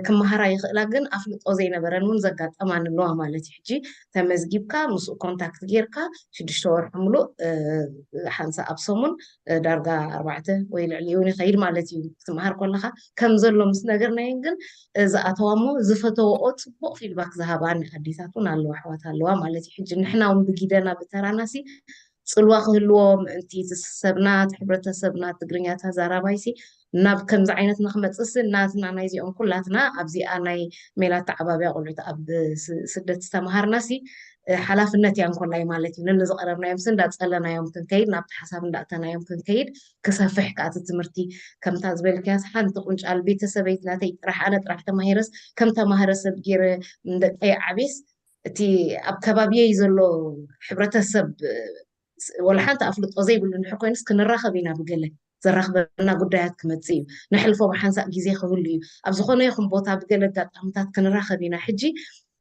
ክመሃራ ይኽእላ፣ ግን ኣፍልጦ ዘይነበረን እውን ዘጋጠማን ኣለዋ ማለት እዩ። ሕጂ ተመዝጊብካ ምስኡ ኮንታክት ጌርካ ሽዱሽተ ወርሒ ሙሉእ ሓንሳ ኣብ ሰሙን ዳርጋ ኣርባዕተ ወይ ልዕሊኡ እውን ይኸይድ ማለት እዩ። ክትመሃር ከለኻ ከም ዘሎ ምስ ነገርናየን ግን ዝኣተዋ እሞ ዝፈተወኦ ፅቡቕ ፊድባክ ዝሃባን ኣዴታት እውን ኣለዋ፣ ኣሕዋት ኣለዋ ማለት እዩ። ሕጂ ንሕና እውን ብጊደና ብተራናሲ ፅልዋ ክህልዎ ምእንቲ እቲ ሰብና፣ እቲ ሕብረተሰብና፣ ትግርኛ ተዛራባይሲ ናብ ከምዚ ዓይነት ንክመፅእሲ ናትና ናይዚኦም ኩላትና ኣብዚኣ ናይ ሜላ ተዓባቢያ ቆልዑት ኣብ ስ- ስደት ዝተምሃርናሲ ሓላፍነት እያ እንኮላይ ማለት እዩ። ነንዝቐረብናዮምሲ እንዳፀለናዮም ክንከይድ፣ ናብቲ ሓሳብ እንዳእተናዮም ክንከይድ ክሰፍሕ ከዓ እቲ ትምህርቲ ከምታ ዝበልክያስ ሓንቲ ቁንጫል ቤተሰበይት ናተይ ጥራሕ ኣነ ጥራሕ ተማሂረስ ከም ተማህረ ሰብ ገይረ ንደቀይ ዓብስ እቲ ኣብ ከባቢየይ ዘሎ ሕብረተሰብ ወላ ሓንቲ ኣፍልጦ ዘይብሉ እንድሕር ኮይኑስ ክንራኸብ ኢና ብገለ ዘራኽበና ጉዳያት ክመፅእ እዩ። ነሕልፎ ብሓንሳእ ግዜ ክህሉ እዩ። ኣብ ዝኾነ ይኹን ቦታ ብገለ ኣጋጣምታት ክንራኸብ ኢና። ሕጂ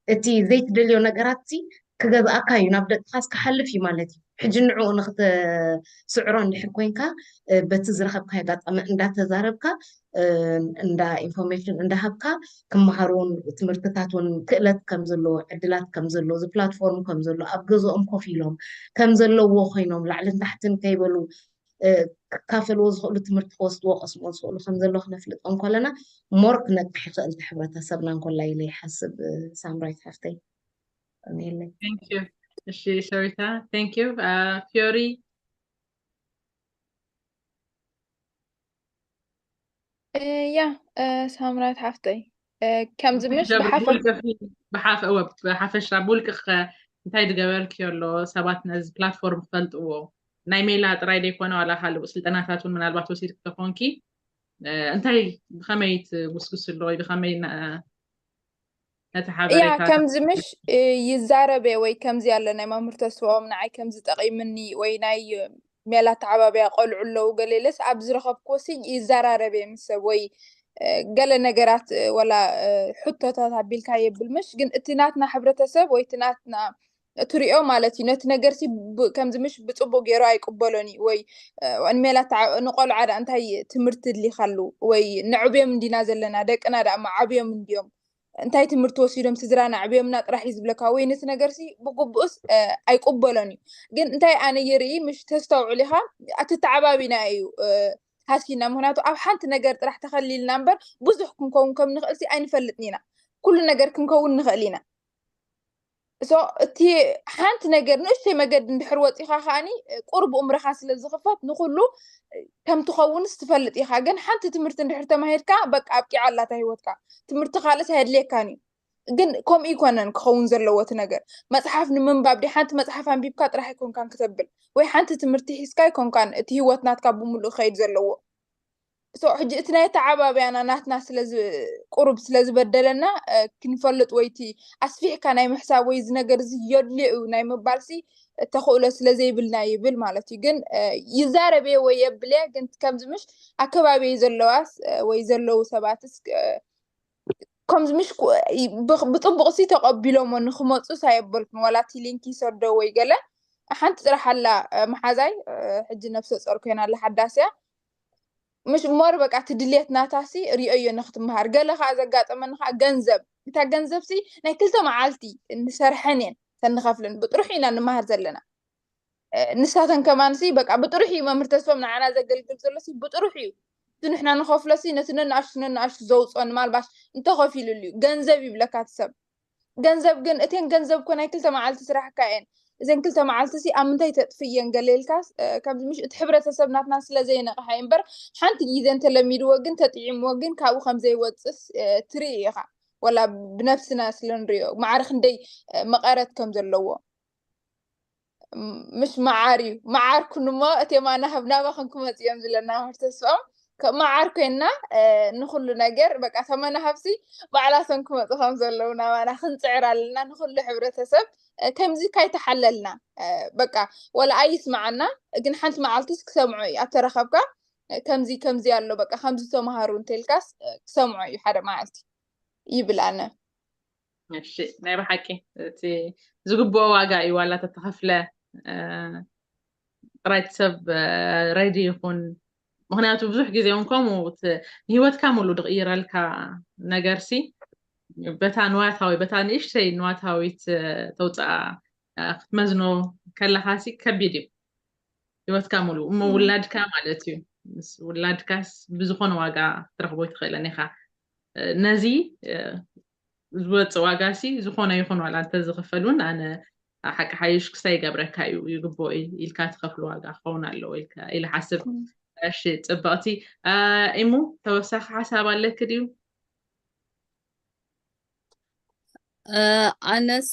እቲ ዘይትደልዮ ነገራት ሲ ክገዝኣካ እዩ፣ ናብ ደቅኻስ ክሓልፍ እዩ ማለት እዩ። ሕጂ ንዕኡ ንክተስዕሮ እንድሕር ኮይንካ በቲ ዝረኸብካዮ ኣጋጣሚ እንዳተዛረብካ እንዳ ኢንፎርሜሽን እንዳሃብካ ክመሃሩን ትምህርትታት እውን ክእለት ከም ዘለዎ ዕድላት ከም ዘለዎ እዚ ፕላትፎርም ከም ዘሎ ኣብ ገዝኦም ኮፍ ኢሎም ከም ዘለዎ ኮይኖም ላዕልን ታሕትን ከይበሉ ክካፈልዎ ዝኽእሉ ትምህርቲ ክወስድዎ ቀስምዎ ዝኽእሉ ከም ዘሎ ክነፍልጦም ከለና ሞር ክነቅሕ ይኽእል እቲ ሕብረተሰብና እንኮላ ኢለ ይሓስብ። ሳምራይት ሓፍተይ እኔለይ። እሺ ሸዊታ፣ thank you። ፊዮሪ ያ ሳምራይት ሓፍተይ ከምዚ ምሽ ብሓፈሻ ብውልቅኸ እንታይ ዝገበርክዮ ኣሎ ሰባት ነዚ ፕላትፎርም ክፈልጥዎ? ናይ ሜላ ጥራይ ዘይኮነ ዋላ ካልእ ስልጠናታት እውን ምናልባት ወሲድክ ተኾንኪ እንታይ ብኸመይ ትጉስጉስ ኣሎ ወይ ብኸመይ ነቲ ያ ሓበሬታ ከምዚ ምሽ ይዛረበ ወይ ከምዚ ያለ ናይ መምህር ተስፋኦም ንዓይ ከምዚ ጠቒምኒ ወይ ናይ ሜላ ተዓባቢያ ቆልዑ ኣለዉ ገሌለስ ኣብ ዝረኸብክዎ ሲ ይዘራረብ እየ ምስ ሰብ ወይ ገለ ነገራት ወላ ሕቶታት ኣቢልካ የብል ምሽ ግን እቲ ናትና ሕብረተሰብ ወይ እቲ ናትና እትሪኦ ማለት እዩ ነቲ ነገር ሲ ከምዚ ምሽ ብፅቡቅ ገይሩ ኣይቅበሎን እዩ ወይ ንሜላ ንቆልዓ ዳ እንታይ ትምህርቲ ድሊካሉ ወይ ንዕብዮም እንዲና ዘለና ደቅና ዳ ዓብዮም እንዲዮም እንታይ ትምህርቲ ወሲዶም ስድራና ዕብዮምና ጥራሕ እዩ ዝብለካ ወይ ነቲ ነገር ሲ ብግቡእስ ኣይቅበሎን እዩ ግን እንታይ ኣነ ይርኢ ምሽ ተስተውዕል ኢኻ ኣትተዓባቢና እዩ ሃሲና ምክንያቱ ኣብ ሓንቲ ነገር ጥራሕ ተኸሊልና እምበር ብዙሕ ክንከውን ከም ንኽእል ሲ ኣይንፈልጥን ኢና ኩሉ ነገር ክንከውን ንኽእል ኢና so እቲ ሓንቲ ነገር ንእሽተይ መገዲ እንድሕር ወፂኻ ከዓኒ ቁርብ እምርኻ ስለ ዝኽፈት ንኩሉ ከም ትኸውንስ ትፈልጥ ኢኻ። ግን ሓንቲ ትምህርቲ እንድሕር ተማሂርካ በቃ ኣብቂዓ ኣላታ ህይወትካ። ትምህርቲ ካልእስ ኣየድልየካን እዩ። ግን ከምኡ ይኮነን ክኸውን ዘለዎ እቲ ነገር። መፅሓፍ ንምንባብ ዲ ሓንቲ መፅሓፍ ኣንቢብካ ጥራሕ ኣይኮንካን ክተብል ወይ ሓንቲ ትምህርቲ ሒዝካ ኣይኮንካን እቲ ህይወት ናትካ ብምሉእ ክኸይድ ዘለዎ። so ሕጂ እቲ ናይ ተዓባብያና ናትና ስለ ቁሩብ ስለ ዝበደለና ክንፈልጥ ወይ እቲ ኣስፊሕካ ናይ ምሕሳብ ወይ እዚ ነገር እዚ የድልዩ ናይ ምባልሲ ተኽእሎ ስለ ዘይብልና ይብል ማለት እዩ። ግን ይዛረብ እየ ወይ የብል እየ፣ ግን ከምዚ ምሽ ኣከባቢይ ዘለዋስ ወይ ዘለዉ ሰባትስ ከምዚ ምሽ ብጥቡቕ ሲ ተቐቢሎሞ ንክመፁ ሳየበልኩን ዋላ እቲ ሊንክ ይሰዶ ወይ ገለ ሓንቲ ጥራሕ ኣላ መሓዛይ ሕጂ ነብሰ ፆር ኮይና ኣላ ሓዳስያ ምሽ ሞር በቃ እቲ ድሌት ናታሲ ሪኦዮ ንክትመሃር። ገለ ከዓ ዘጋጠመኒ ከዓ ገንዘብ፣ እታ ገንዘብሲ ናይ ክልተ መዓልቲ ንሰርሐን እየን ተንኸፍልን ብጥሩሑ ኢና ንመሃር ዘለና። ንሳተን ከማንሲ በቃ ብጥሩሕ እዩ መምህር ተስፎም ንዓና ዘገልግል ዘሎሲ ብጥሩሕ እዩ። እቲ ንሕና ንኸፍሎሲ ነቲ ነንኣሽቱ ነንኣሽቱ ዘውፅኦ ንማልባሽ እንተኸፊሉሉ እዩ ገንዘብ ይብለካ እቲ ሰብ። ገንዘብ ግን እተን ገንዘብ ኮ ናይ ክልተ መዓልቲ ስራሕካ እየን። እዘን ክልተ መዓልቲ ሲ ኣብ ምንታይ ተጥፍእየን ገለ ኢልካስ ከምዚ ምሽ እቲ ሕብረተሰብ ናትና ስለ ዘይነቕሓ እዩ እምበር ሓንቲ ግዜ እንተለሚድዎ ግን ተጥዒምዎ ግን ካብኡ ከም ዘይወፅስ ትርኢ ኢኻ። ወላ ብነብስና ስለ ንሪኦ ማዕረ ክንደይ መቐረት ከም ዘለዎ ምሽ መዓር እዩ። መዓር ኩንሞ እቲ የማና ህብ ናባኹም ክመፅእ እዮም ዝብለና መምህር ተስፍኦም። ከም መዓር ኮይንና ንኩሉ ነገር በቃ ተመናሃብሲ ባዕላቶም ክመፁ ከም ዘለዉ ናባና ክንፅዕር ኣለና። ንኩሉ ሕብረተሰብ ከምዚ ካይተሓለልና በቃ ወላ ኣይስማዓና ግን ሓንቲ መዓልትስ ክሰምዖ እዩ። ኣተረኸብካ ከምዚ ከምዚ ኣሎ በቃ ከምዚ ተምሃሩ እንተልካስ ክሰምዖ እዩ ሓደ መዓልቲ ይብል ኣነ። እሺ ናይ ብሓቂ እቲ ዝግብኦ ዋጋ እዩ ዋላ ተተኸፍለ ጥራይ ሰብ ረዲ ይኹን። ምክንያቱ ብዙሕ ግዜ እውን ከምኡ ንሂወትካ ሙሉ ዝቕይረልካ ነገር ሲ በታ ንዋታዊ በታ ንእሽተይ ንዋታዊት ተውፅኣ ክትመዝኖ ከለካ ሲ ከቢድ እዩ ሂወትካ ሙሉ እሞ ውላድካ ማለት እዩ። ምስ ውላድካስ ብዝኾነ ዋጋ ክትረክቦ ኣይትኽእልን ኢኻ። ነዚ ዝወፅእ ዋጋ ሲ ዝኾነ ይኹን ዋላ እንተዝኽፈል እውን ኣነ ሓቂ ሓይሽ ክሳይ ይገብረካ እዩ ይግብኦ ኢልካ ትኸፍሉ ዋጋ ክኸውን ኣለዎ ኢለ ሓስብ። እሺ ፅብቕቲ ኢሙ ተወሳኺ ሓሳብ ኣለኪ ድዩ? ኣነስ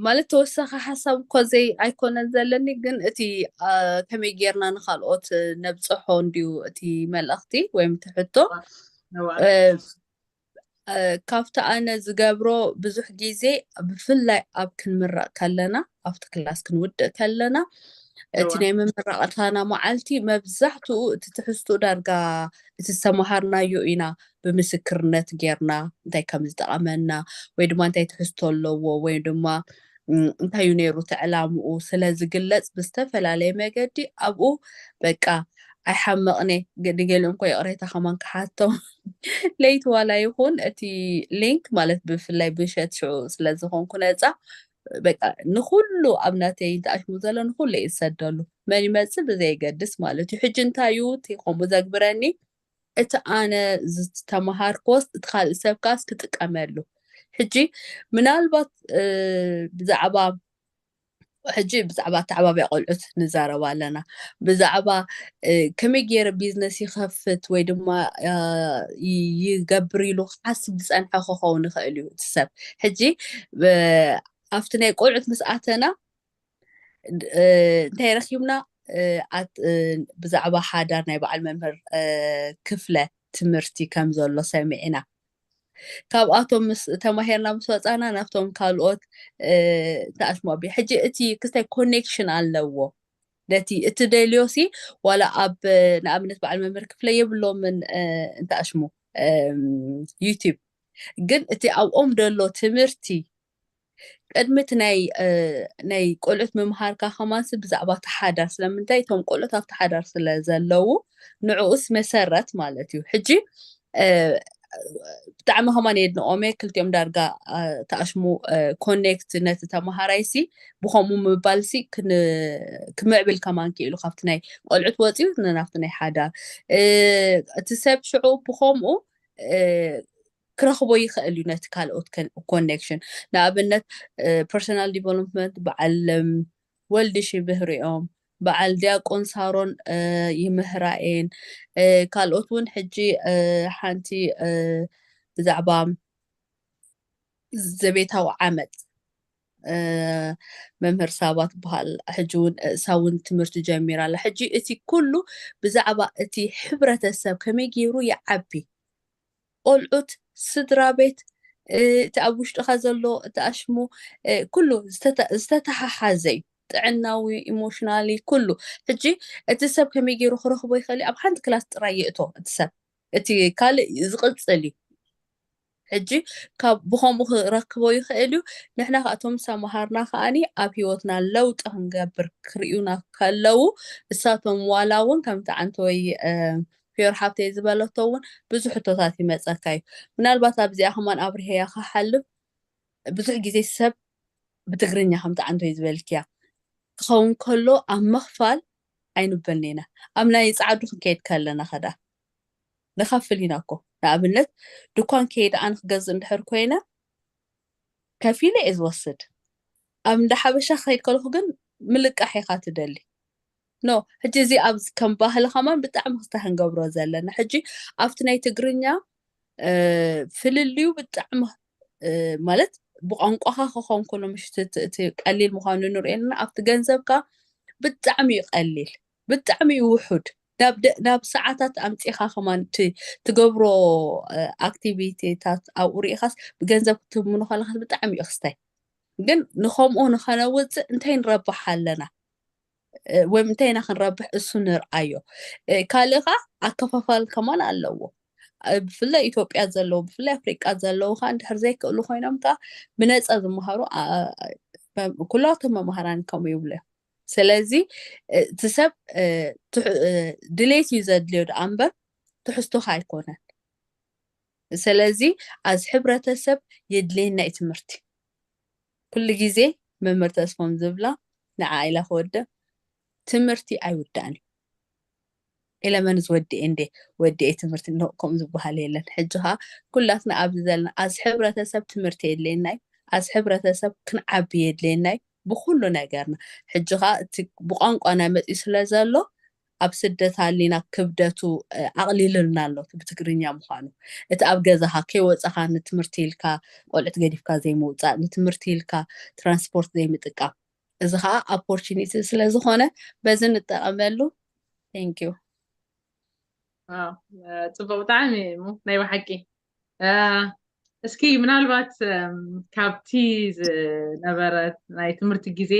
ማለት ተወሳኺ ሓሳብ እኮ ዘይ ኣይኮነን ዘለኒ ግን እቲ ከመይ ጌርና ንካልኦት ነብፅሖ እንድዩ እቲ መልእኽቲ ወይም እቲ ሕቶ። ካብቲ ኣነ ዝገብሮ ብዙሕ ግዜ ብፍላይ ኣብ ክንምረቕ ከለና ኣብቲ ክላስ ክንውድእ ከለና እቲ ናይ ምምራቕታና መዓልቲ መብዛሕትኡ እቲ ትሕዝትኡ ዳርጋ እቲ ዝተምሃርናዮ ኢና ብምስክርነት ጌርና እንታይ ከም ዝጠቐመና ወይ ድማ እንታይ ትሕዝቶ ኣለዎ ወይ ድማ እንታይ እዩ ነይሩ እቲ ዕላምኡ ስለ ዝግለፅ ብዝተፈላለየ መገዲ ኣብኡ በቃ ኣይሓመቕነ ንገሊኦም ኮ ይቕሬታ ከማን ክሓቶም ለይቲ ዋላ ይኹን እቲ ሊንክ ማለት ብፍላይ ብሸት ሽዑ ስለ ዝኾንኩ ነፃ በቃ ንኩሉ ኣብ ናተይ ተኣሽሙ ዘሎ ንኩሉ ይሰደሉ መን ይመፅእ ብዘይገድስ ማለት እዩ ሕጂ እንታይ እዩ እቲ ከምኡ ዘግብረኒ እቲ ኣነ ዝተምሃርክዎስ እቲ ካልእ ሰብ ከዓስ ክጥቀመሉ ሕጂ ምናልባት ብዛዕባ ሕጂ ብዛዕባ ኣተዓባብያ ቆልዑት ንዛረብ ኣለና ብዛዕባ ከመይ ገይረ ቢዝነስ ይኸፍት ወይ ድማ ይገብር ኢሉ ክሓስብ ዝፀንሐ ክኸውን ይኽእል እዩ እቲ ሰብ ሕጂ ኣብቲ ናይ ቆልዑት ምስ ኣተና እንታይ ረኪብና ብዛዕባ ሓዳር ናይ በዓል መምህር ክፍለ ትምህርቲ ከም ዘሎ ሰሚዕና ካብኣቶም ምስ ተማሂርና ምስ ወፃና ናብቶም ካልኦት ተኣሽሙ ኣቢ ሕጂ እቲ ክስታይ ኮኔክሽን ኣለዎ ነቲ እቲ ደልዮ ሲ ዋላ ኣብ ንኣብነት በዓል መምህር ክፍለ የብሎምን እንተኣሽሙ ዩቲብ ግን እቲ ኣብኦም ደሎ ትምህርቲ ቅድሚ እቲ ናይ ናይ ቆልዑት ምምሃርካ ከማንሲ ብዛዕባ እቲ ሓዳር ስለምንታይ እቶም ቆልዑት ኣብቲ ሓዳር ስለ ዘለዉ ንዕኡስ መሰረት ማለት እዩ ሕጂ ብጣዕሚ ከማን የድንቆም እየ ክልቲኦም ዳርጋ ተኣሽሙ ኮኔክት ነቲ ተምሃራይ ሲ ብከምኡ ምባል ሲ ክምዕብል ከማን ክኢሉ ካብቲ ናይ ቆልዑት ወፂኡ ናብቲ ናይ ሓዳር እቲ ሰብ ሽዑ ብከምኡ ክረኽቦ ይኽእል እዩ ነቲ ካልኦት ኮኔክሽን። ንኣብነት ፐርሰናል ዲቨሎፕመንት በዓል ወልዲ ሽብህርኦም፣ በዓል ዲያቆን ሳሮን ይምህራኤን፣ ካልኦት እውን ሕጂ ሓንቲ ብዛዕባ ዘቤታዊ ዓመፅ መምህር ሳባ ትበሃል። ሕጂ እውን እሳ እውን ትምህርቲ ጀሚራ ኣላ። ሕጂ እቲ ኩሉ ብዛዕባ እቲ ሕብረተሰብ ከመይ ገይሩ ይዓቢ፣ ቆልዑት፣ ስድራ ቤት፣ እቲ ኣብ ውሽጥኻ ዘሎ እቲ ኣሽሙ ኩሉ ዝተተሓሓዘ እዩ። ጥዕናዊ፣ ኢሞሽናሊ፣ ኩሉ። ሕጂ እቲ ሰብ ከመይ ገይሩ ክረኽቦ ይኽእል እዩ? ኣብ ሓንቲ ክላስ ጥራይ ይእቶ እቲ ሰብ፣ እቲ ካልእ ዝቕፅል እዩ። ሕጂ ካብ ብኸምኡ ክረክቦ ይኽእል እዩ። ንሕና ከኣቶም ዝተምሃርና ከኣኒ ኣብ ህይወትና ለውጢ ክንገብር ክርእዩና ከለዉ እሳቶም ዋላ እውን ከምቲ ዓንተወይ ፊዮር ሓብተይ ዝበለቶ እውን ብዙሕ ሕቶታት ይመፀካ እዩ። ምናልባት ኣብዚኣ ከማን ኣብርሄያ ክሓልፍ ብዙሕ ግዜ ሰብ ብትግርኛ ከምቲ ዓንተወይ ዝበልክያ ክኸውን ከሎ ኣብ ምኽፋል ኣይንበልን ኢና። ኣብ ናይ ፃዕዱ ክንከይድ ከለና ኸዳ ንኸፍል ኢና እኮ። ንኣብነት ድኳን ከይደ ኣነ ክገዝእ እንድሕር ኮይነ ከፊለ እየ ዝወስድ። ኣብ እንዳ ሓበሻ ክኸይድ ከለኹ ግን ምልቃሕ ኢኻ ትደሊ። ኖ ሕጂ እዚ ኣብ ከም ባህሊ ከማን ብጣዕሚ ክስታ ክንገብሮ ዘለና። ሕጂ ኣብቲ ናይ ትግርኛ ፍልልዩ ብጣዕሚ ማለት ብቋንቋኻ ክኸውን ከሎ ምሽ እቲ ቀሊል ምዃኑ ንሪኦ ኣለና። ኣብቲ ገንዘብካ ብጣዕሚ እዩ ቀሊል፣ ብጣዕሚ እዩ ውሑድ። ናብ ሰዓታት ኣምፂኻ ከማን ትገብሮ ኣክቲቪቲታት ኣብኡ ሪኢኻስ ብገንዘብ ክትምኑ ከለኻስ ብጣዕሚ እዩ ክስታይ። ግን ንኸምኡ ንኸነውፅእ እንታይ ንረብሕ ኣለና ወይ እንታይ ኢና ክንረብሕ እሱ ንርኣዮ። ካልእ ከዓ ኣከፋፋል ከማን ኣለዎ። ብፍላይ ኢትዮጵያ ዘለዉ ብፍላይ ኣፍሪቃ ዘለዉ ከዓ እንድሕር ዘይክእሉ ኮይኖም ከዓ ብነፃ ዝመሃሩ ኩላቶም መምሃራን ከምኡ ይብሉ እዮም። ስለዚ እቲ ሰብ ድሌት እዩ ዘድልዮ ደኣ እምበር ትሕዝቶካ ኣይኮነን። ስለዚ ኣዚ ሕብረተሰብ የድልየና እዩ ትምህርቲ። ኩሉ ግዜ መምህር ተስፎም ዝብላ ንዓ ኢላ ክወደ ትምህርቲ ኣይውዳእን እዩ። ኢለ መን ዝወድኤ እንዴ ወድኤ ትምህርቲ ኖ ከምኡ ዝበሃል የለን። ሕጂ ከዓ ኩላትና ኣብዚ ዘለና ኣዚ ሕብረተሰብ ትምህርቲ የድልየና እዩ። ኣዚ ሕብረተሰብ ክንዓቢ የድልየና እዩ ብኩሉ ነገርና። ሕጂ ከዓ እቲ ብቋንቋና መፅኡ ስለ ዘሎ ኣብ ስደት ኣሊና ክብደቱ ኣቕሊሉልና ኣሎ ብትግርኛ ምዃኑ። እቲ ኣብ ገዛኻ ከይወፃኻ ንትምህርቲ ኢልካ ቆልዕት ገዲፍካ ዘይምውፃእ፣ ንትምህርቲ ኢልካ ትራንስፖርት ዘይምጥቃም፣ እዚ ከዓ ኦፖርቹኒቲ ስለዝኾነ በዚ ንጠቐመሉ። Thank you። ፅቡቅ ብጣዕሚ እዩ ናይ ብሓቂ። እስኪ ምናልባት ካብቲ ዝነበረ ናይ ትምህርቲ ግዜ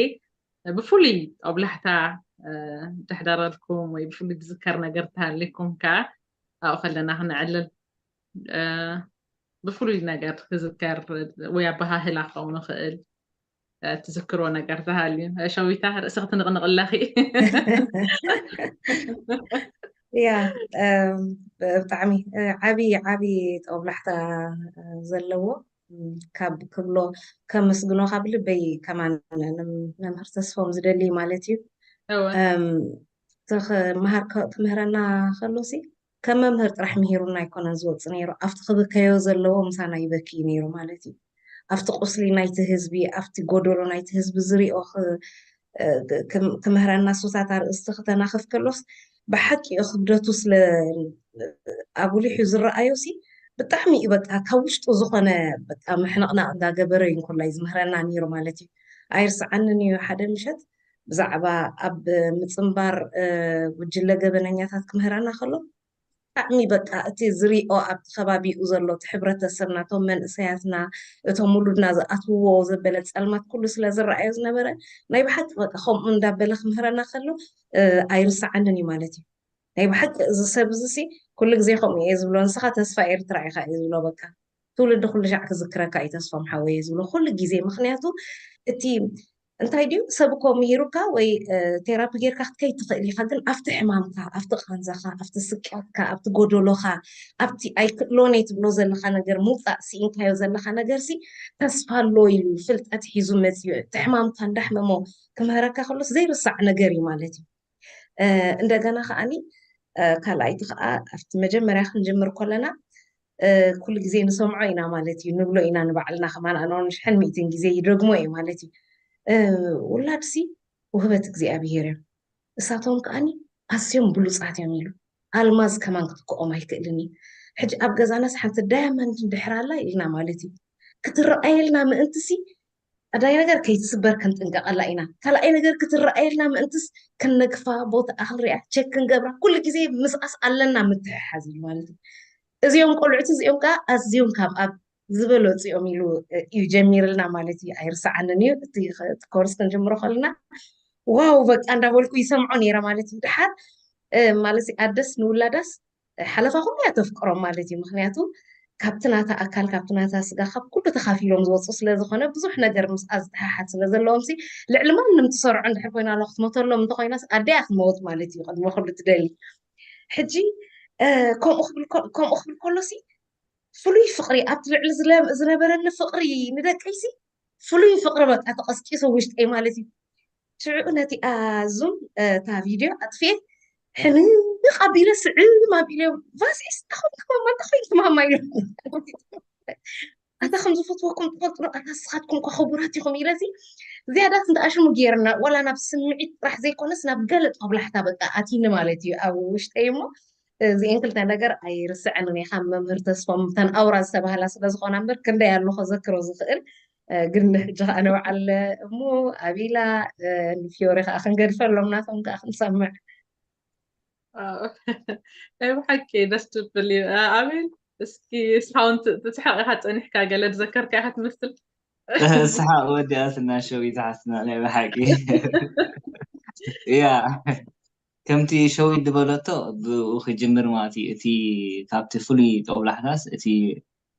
ብፍሉይ ጦብላሕታ ድሕደረልኩም ወይ ብፍሉይ ዝዝከር ነገር ተሃሊኩም ከዓ ኣብኡ ከለና ክነዕልል። ብፍሉይ ነገር ክዝከር ወይ ኣበሃህላ ክኸውን ይኽእል ትዝክሮ ነገር ተሃልዩ። ሸዊታ ርእስኺ ትንቕንቕ ኣለኺ። ያ ብጣዕሚ ዓብዪ ዓብዪ ጦብላሕታ ዘለዎ ካብ ክብሎ ከመስግኖ ካብ ልበይ ከማን መምህር ተስፎም ዝደሊ ማለት እዩ። ክምህረና ከሎሲ ከም መምህር ጥራሕ ምሂሩና ኣይኮነን ዝወፅእ ነይሩ። ኣብቲ ክብከዮ ዘለዎ ምሳና ይበኪ ነይሩ ማለት እዩ። ኣብቲ ቁስሊ ናይቲ ህዝቢ፣ ኣብቲ ጎደሎ ናይቲ ህዝቢ ዝሪኦ ክምህረና ሱታት ኣርእስቲ ክተናኽፍ ከሎስ ብሓቂ ክብደቱ ስለ ኣጉሊሑ ዝረኣዮ ሲ ብጣዕሚ እዩ በቃ ካብ ውሽጡ ዝኾነ በቃ ምሕንቕናቕ እንዳገበረ እዩ እንኮላይ ዝምህረና ነይሩ ማለት እዩ። ኣይርስዓንን እዩ ሓደ ምሸት ብዛዕባ ኣብ ምፅንባር ጉጅለ ገበነኛታት ክምህረና ከሎ ብጣዕሚ በቃ እቲ ዝሪኦ ኣብቲ ከባቢኡ ዘሎ እቲ ሕብረተሰብ ናቶም መንእሰያትና እቶም ውሉድና ዝኣትውዎ ዘበለ ፀልማት ኩሉ ስለ ዝረኣዮ ዝነበረ ናይ ብሓቂ በቃ ከምኡ እንዳበለ ክምህረና ከሎ ኣይርስዓንን እዩ ማለት እዩ። ናይ ብሓቂ እዚ ሰብ እዚ ሲ ኩሉ ግዜ ከምኡ እየ ዝብሎ፣ ንስኻ ተስፋ ኤርትራ ኢኻ እየ ዝብሎ። በቃ ትውልዲ ኩሉ ሻዕ ክዝክረካ እዩ ተስፎም ሓወይ እየ ዝብሎ ኩሉ ግዜ። ምክንያቱ እቲ እንታይ ድዩ ሰብ እኮ ምሂሩካ ወይ ቴራፒ ጌርካ ክትከይድ ትኽእል ኢኻ፣ ግን ኣብቲ ሕማምካ፣ ኣብቲ ቃንዛኻ፣ ኣብቲ ስቅያትካ፣ ኣብቲ ጎደሎኻ፣ ኣብቲ ኣይክእሎን እየ ትብሎ ዘለኻ ነገር ምውፃእ ስኢንካዮ ዘለኻ ነገር ሲ ተስፋ ኣሎ ኢሉ ፍልጠት ሒዙ መፅዩ እቲ ሕማምካ እንዳሕመሞ ክምህረካ ከሎስ ዘይርሳዕ ነገር እዩ ማለት እዩ። እንደገና ከዓኒ ካልኣይቲ ከዓ ኣብቲ መጀመርያ ክንጅምር ከለና ኩሉ ግዜ ንሰምዖ ኢና ማለት እዩ፣ ንብሎ ኢና ንባዕልና ከማን። ኣነ እውን ሽሕን ሚእትን ግዜ ይደግሞ እየ ማለት እዩ። ውላድሲ ውህበት እግዚኣብሄር እዮም። እሳቶም ከዓኒ ኣዝዮም ብሉፃት እዮም ኢሉ። ኣልማዝ ከማን ክትክኦም ኣይክእልን እዩ። ሕጂ ኣብ ገዛናስ ሓንቲ ዳያመንድ እንድሕር ኣላ ኢልና ማለት እዩ፣ ክትረኣየልና ምእንትሲ ቀዳይ ነገር ከይትስበር ክንጥንቀቐላ ኢና። ካልኣይ ነገር ክትረኣየልና ምእንትስ ክንነግፋ፣ ቦታ ኣኽልሪያ ቸክ ክንገብራ፣ ኩሉ ግዜ ምስኣስ ኣለና ምትሕሓዝ እዩ ማለት እዩ። እዚኦም ቆልዑት እዚኦም ከዓ ኣዝዮም ካብ ኣብ ዝበለፁ እዮም ኢሉ እዩ ጀሚርልና ማለት እዩ። ኣይርሳዓንን እዩ። እቲ ኮርስ ክንጅምሮ ከለና ዋው በቃ እንዳበልኩ ይሰምዖ ነይረ ማለት እዩ። ድሓር ማለት ኣደስ ንውላዳስ ሓለፋ ኩሉ እያ ተፍቅሮም ማለት እዩ። ምክንያቱ ካብቲ ናታ ኣካል፣ ካብቲ ናታ ስጋ፣ ካብ ኩሉ ተኻፊሎም ዝወፁ ስለዝኾነ ብዙሕ ነገር ምስኣ ዝተሓሓት ስለዘለዎም ሲ ልዕሊ ማንም ትሰርዖ እንድሕር ኮይና ኣሎ ክትሞተሎም እንተኮይናስ ኣደያ ክመወት ማለት እዩ ቅድሚ ኩሉ ትደሊ። ሕጂ ከምኡ ክብል ከሎ ሲ ፍሉይ ፍቅሪ ኣብቲ ልዕሊ ዝነበረኒ ፍቅሪ ንደቀይሲ ፍሉይ ፍቅሪ በቃ ተቀስቂሱ ውሽጠይ ማለት እዩ። ሽዑ ነቲ ኣዙም እታ ቪድዮ ኣጥፍኤ ሕንቅ ኣቢለ ስዕም ኣቢለ ቫሲስ ተኾንክ ማማ ተኾንክ ማማ ኢለ ኣታ ከም ዝፈትወኩም ትፈልጡ ዶ ኣታ ንስኻትኩም እኳ ክቡራት ኢኹም ኢለ እዚ ዝያዳ ክንዲ ኣሽሙ ገይርና ዋላ ናብ ስምዒት ጥራሕ ዘይኮነስ ናብ ገለ ጦብላሕታ በቃ ኣቲኒ ማለት እዩ ኣብ ውሽጠይ እሞ እዚኤን ክልተ ነገር ኣይርስዐንን እየ ካብ መምህር ተስፎም እተን ኣውራ ዝተባህላ ስለዝኾና እምበር ክንደይ ኣሎ ከዘክሮ ዝኽእል ግን ንሕጂ ከዓ ንበዓል እሞ ኣቢላ ንፊዮሪ ከዓ ክንገድፈሎም ናቶም ከዓ ክንሰምዕ ናይ ብሓቂ ደስ ትብል እዩ ኣቤል እስኪ እስካውን ትስሓቅ ኢካ ፀኒሕካ ገለ ዝዘከርካ ኢካ ትመስል ስሓቅ ወዲኣትና ሸዊት ሓፍትና ናይ ብሓቂ እያ ከምቲ ሸዊት ዝበለቶ ብኡ ክጅምር ማለት እዩ እቲ ካብቲ ፍሉይ ጦብላሕታስ እቲ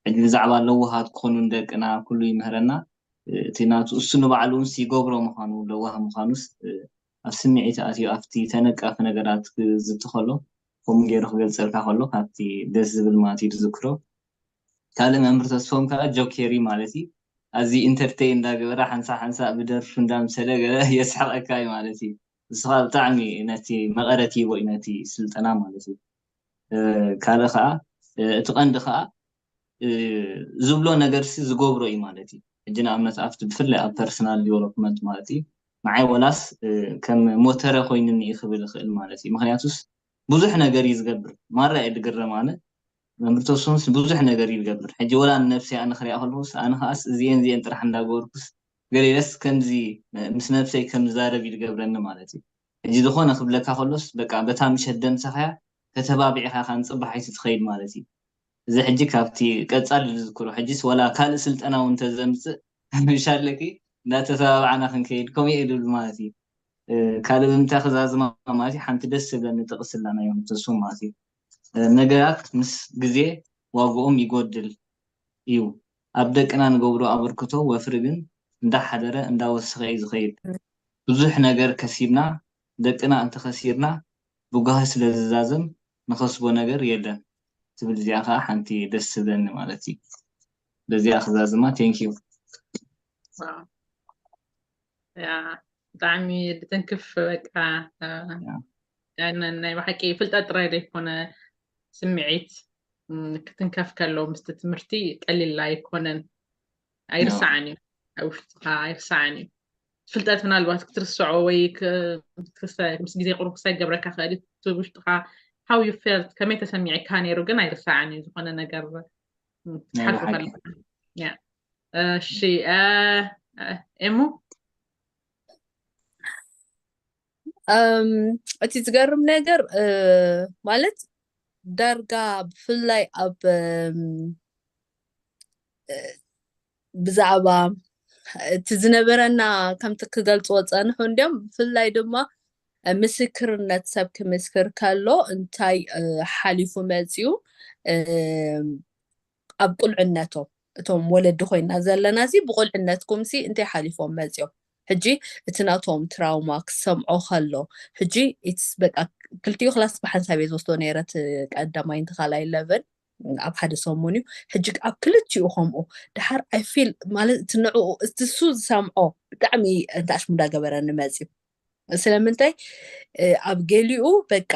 ሕጂ ብዛዕባ ለዋሃት ክኾኑ ንደቅና ኩሉ ይምህረና እቲ ናቱ እሱ ንባዕሉ ውንስ ይገብሮ ምዃኑ ለዋህ ምዃኑስ ኣብ ስምዒት ኣትዩ ኣብቲ ተነቃፊ ነገራት ክዝቲ ከሎ ከምኡ ገይሩ ክገልፀልካ ከሎ ካብቲ ደስ ዝብል ማለት እዩ ዝዝክሮ ካልእ መምህር ተስፎም ከዓ ጆኬሪ ማለት እዩ ኣዚ ኢንተርቴይ እንዳገበረ ሓንሳ ሓንሳ ብደርፊ እንዳምሰለ ገለ የስሕቀካ እዩ ማለት እዩ ንስኻ ብጣዕሚ ነቲ መቐረት ይቦ እዩ ነቲ ስልጠና ማለት እዩ ካልእ ከዓ እቲ ቀንዲ ከዓ ዝብሎ ነገር ሲ ዝገብሮ እዩ ማለት እዩ ሕጂ ንኣብነት ኣብቲ ብፍላይ ኣብ ፐርሰናል ዲቨሎፕመንት ማለት እዩ ንዓይ ወላስ ከም ሞተረ ኮይንኒ እዩ ክብል ይኽእል ማለት እዩ ምክንያቱስ ብዙሕ ነገር እዩ ዝገብር ማራ እየ ዝግረም ኣነ መምህር ተስፎምስ ብዙሕ ነገር እዩ ዝገብር ሕጂ ወላ ንነብሰይ ኣነ ክሪኣ ከለኩስ ኣነ ከዓስ እዚኤን እዚኤን ጥራሕ እንዳገበርኩስ ገለ ኢለስ ከምዚ ምስ ነብሰይ ከም ዝዛረብ እዩ ዝገብረኒ ማለት እዩ ሕጂ ዝኾነ ክብለካ ከሎስ በቃ በታ ምሸት ደምሰኻያ ተተባቢዕካ ከኣ ንጽባሕ ኣይትትኸይድ ማለት እዩ እዚ ሕጂ ካብቲ ቀጻሊ ዝዝክሮ ሕጂስ ወላ ካልእ ስልጠና እውን ተዘምጽእ ምሻለኪ እንዳተተባባዕና ክንከይድ ከምኡ እየ ዝብል ማለት እዩ ካልእ ብምንታይ ክዛዝማ ማለት እዩ ሓንቲ ደስ ዝብለኒ ጥቕስላ ናይ ተስፉ ማለት እዩ ነገራት ምስ ግዜ ዋግኦም ይጎድል እዩ ኣብ ደቅና ንገብሮ ኣበርክቶ ወፍሪ ግን እንዳሓደረ እንዳወሰኸ እዩ ዝኸይድ ብዙሕ ነገር ከሲብና ደቅና እንተኸሲርና ብጓሂ ስለ ዝዛዘም ንኸስቦ ነገር የለን ትብል እዚኣ ከዓ ሓንቲ ደስ ትብለኒ ማለት እዩ በዚኣ ክዛዝማ thank you ብጣዕሚ ድትንክፍ በቃ ናይ ብሓቂ ፍልጠት ጥራይ ዘይኮነ ስምዒት ክትንከፍ ከሎ ምስቲ ትምህርቲ ቀሊል ኣይኮነን ኣይርሳዕን እዩ ኣብ ውሽጥካ ኣይርሳዕን እዩ ፍልጠት ምናልባት ክትርስዖ ወይ ምስ ግዜ ቁሩብ ክሳይ ገብረካ ክእል እቲ ውሽጥካ how you felt ከመይ ተሰሚዕካ ነይሩ ግን ኣይርሳዕን እዩ ዝኾነ ነገር ክትሓልፎ ከለካ እሺ ኤሙ እቲ ዝገርም ነገር ማለት ዳርጋ ብፍላይ ኣብ ብዛዕባ እቲ ዝነበረና ከምቲ ክገልፅዎ ፀንሑ እንዲም ብፍላይ ድማ ምስክርነት ሰብ ክምስክር ከሎ እንታይ ሓሊፉ መፅዩ ኣብ ቁልዕነቶም እቶም ወለዲ ኮይና ዘለና ሲ ብቁልዕነትኩም ሲ እንታይ ሓሊፎም መፅዮም ሕጂ እቲ ናቶም ትራውማ ክሰምዖ ከሎ ሕጂ ኢትስ በቃ ክልቲኡ ክላስ ብሓንሳብ እየ ዝወስዶ ነይረ እቲ ቀዳማይ ንቲ ካልኣይ ለቨል ኣብ ሓደ ሰሙን እዩ ሕጂ ኣብ ክልቲኡ ከምኡ ድሓር ኣይ ፊል ማለት እቲ ንዕኡ እቲ ሱ ዝሰምዖ ብጣዕሚ እንተ ኣሽሙዳ ገበረኒ መፅዩ ስለምንታይ ኣብ ገሊኡ በቃ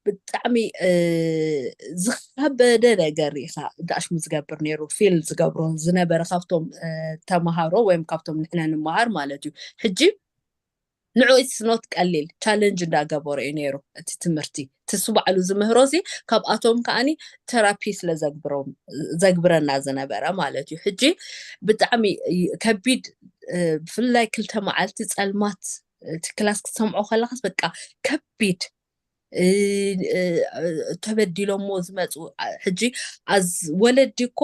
ብጣዕሚ ዝኸበደ ነገር ኢኻ እንተኣሽሙ ዝገብር ነይሩ፣ ፊል ዝገብሮ ዝነበረ ካብቶም ተምሃሮ ወይም ካብቶም ንሕና ንምሃር ማለት እዩ። ሕጂ ንዑ it's not ቀሊል ቻለንጅ እንዳገበሮ እዩ ነይሩ እቲ ትምህርቲ። ትሱ ባዕሉ ዝምህሮ ሲ ካብኣቶም ከዓኒ ተራፒ ስለ ዘግብረና ዝነበረ ማለት እዩ። ሕጂ ብጣዕሚ ከቢድ ብፍላይ ክልተ መዓልቲ ጸልማት እቲ ክላስ ክትሰምዖ ከለኻስ በቃ ከቢድ ተበዲሎሞ ዝመፁ። ሕጂ ኣዝ ወለዲ እኮ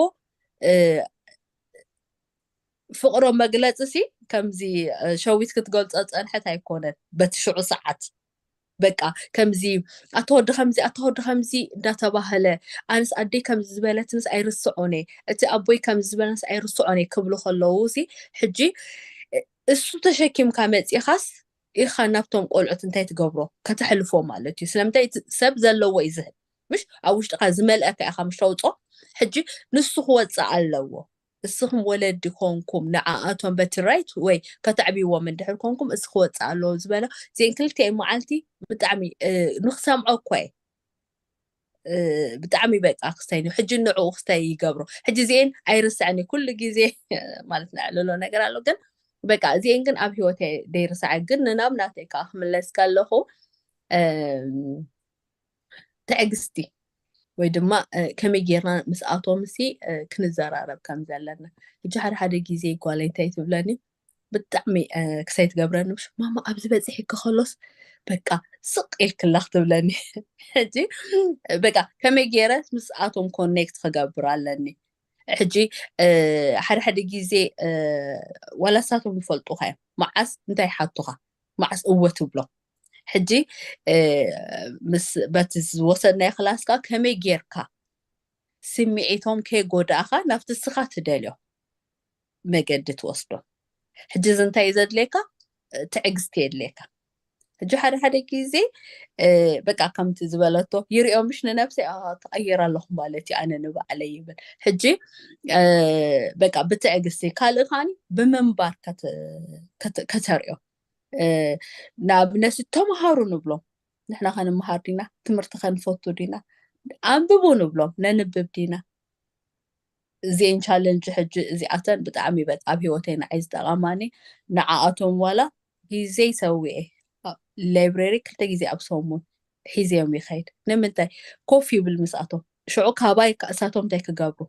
ፍቕሮ መግለፂ ሲ ከምዚ ሸዊት ክትገልፆ ፀንሐት ኣይኮነን። በቲ ሽዑ ሰዓት በቃ ከምዚ ኣተወዲ ከምዚ ኣተወዲ ከምዚ እንዳተባህለ ኣንስ ኣደይ ከምዚ ዝበለትንስ ኣይርስዖን እየ፣ እቲ ኣቦይ ከምዚ ዝበለንስ ኣይርስዖን እየ ክብሉ ከለዉ ሲ ሕጂ እሱ ተሸኪምካ መፂኻስ ኢኻ ናብቶም ቆልዑት እንታይ ትገብሮ ከተሕልፎ ማለት እዩ። ስለምንታይ ሰብ ዘለዎ እዩ ዝህብ ምሽ ኣብ ውሽጥካ ዝመልአካ ኢኻ ምሽ ተውፆ። ሕጂ ንሱ ክወፅእ ኣለዎ። እስኹም ወለዲ ኮንኩም ንዓኣቶም በቲ ራይት ወይ ከተዕብይዎም እንድሕር ኮንኩም እሱ ክወፅእ ኣለዎ ዝበለ እዚአን ክልቲአን መዓልቲ ብጣዕሚ ንክሰምዖ እኮ እየ ብጣዕሚ በቃ ክስታይ ሕጂ ንዕኡ ክስታይ ይገብሮ። ሕጂ እዚአን ኣይርስዕን ኩሉ ግዜ ማለት ነዕልሎ ነገር ኣሎ ግን በቃ እዚአን ግን ኣብ ህይወት ደይርስዐ ግን ንናብ ናተይ ከዓ ክምለስ ከለኹ ትዕግስቲ ወይ ድማ ከመይ ጌርና ምስኣቶም ሲ ክንዘራረብ ከም ዘለና። ሕጂ ሓደ ሓደ ግዜ ጓለይ እንታይ ትብለኒ ብጣዕሚ ክሳይ ትገብረኒ ምሽ ማማ ኣብዚ በፂሒ ከኸሎስ በቃ ስቕ ኢልክላ ክትብለኒ። ሕጂ በቃ ከመይ ገይረ ምስኣቶም ኮኔክት ክገብር ኣለኒ። ሕጂ ሓደ ሓደ ግዜ ዋላ ሳቶም ይፈልጡካ እዮም መዓስ እንታይ ሓቱካ መዓስ እወ ትብሎ። ሕጂ ምስ በቲ ዝወሰድናዮ ክላስ ከዓ ከመይ ጌርካ ስምዒቶም ከይጎዳእካ ናብቲ ስኻ ትደልዮ መገዲ ትወስዶ። ሕጂ እዚ እንታይ እዩ ዘድልየካ? ትዕግስቲ የድልየካ። ሕጂ ሓደ ሓደ ግዜ በቃ ከምቲ ዝበለቶ ይሪኦ ምሽ ንነብሰይ ተቐይር ኣለኹ ማለት እዩ ኣነ ንባዕለይ ይብል። ሕጂ በቃ ብትዕግስቲ ካልእ ከዓኒ ብምንባር ከተርዮ ንኣብነት ተምሃሩ ንብሎም ንሕና ከንምሃር ዲና ትምህርቲ ከንፈቱ ዲና ኣንብቡ ንብሎም ነንብብ ዲና እዚአን ቻለንጅ ሕጂ እዚኣተን ብጣዕሚ በቃ ኣብ ህይወተይ ንዓይ ዝጠቐማኒ ንዓኣቶም ዋላ ግዜ ይሰውኤ ላይብረሪ ክልተ ግዜ ኣብ ሰሙን ሒዘዮም ይኸይድ ንምንታይ ኮፍ ይብል ምስኣቶም ሽዑ ካባይ እሳቶም እንታይ ክገብሩ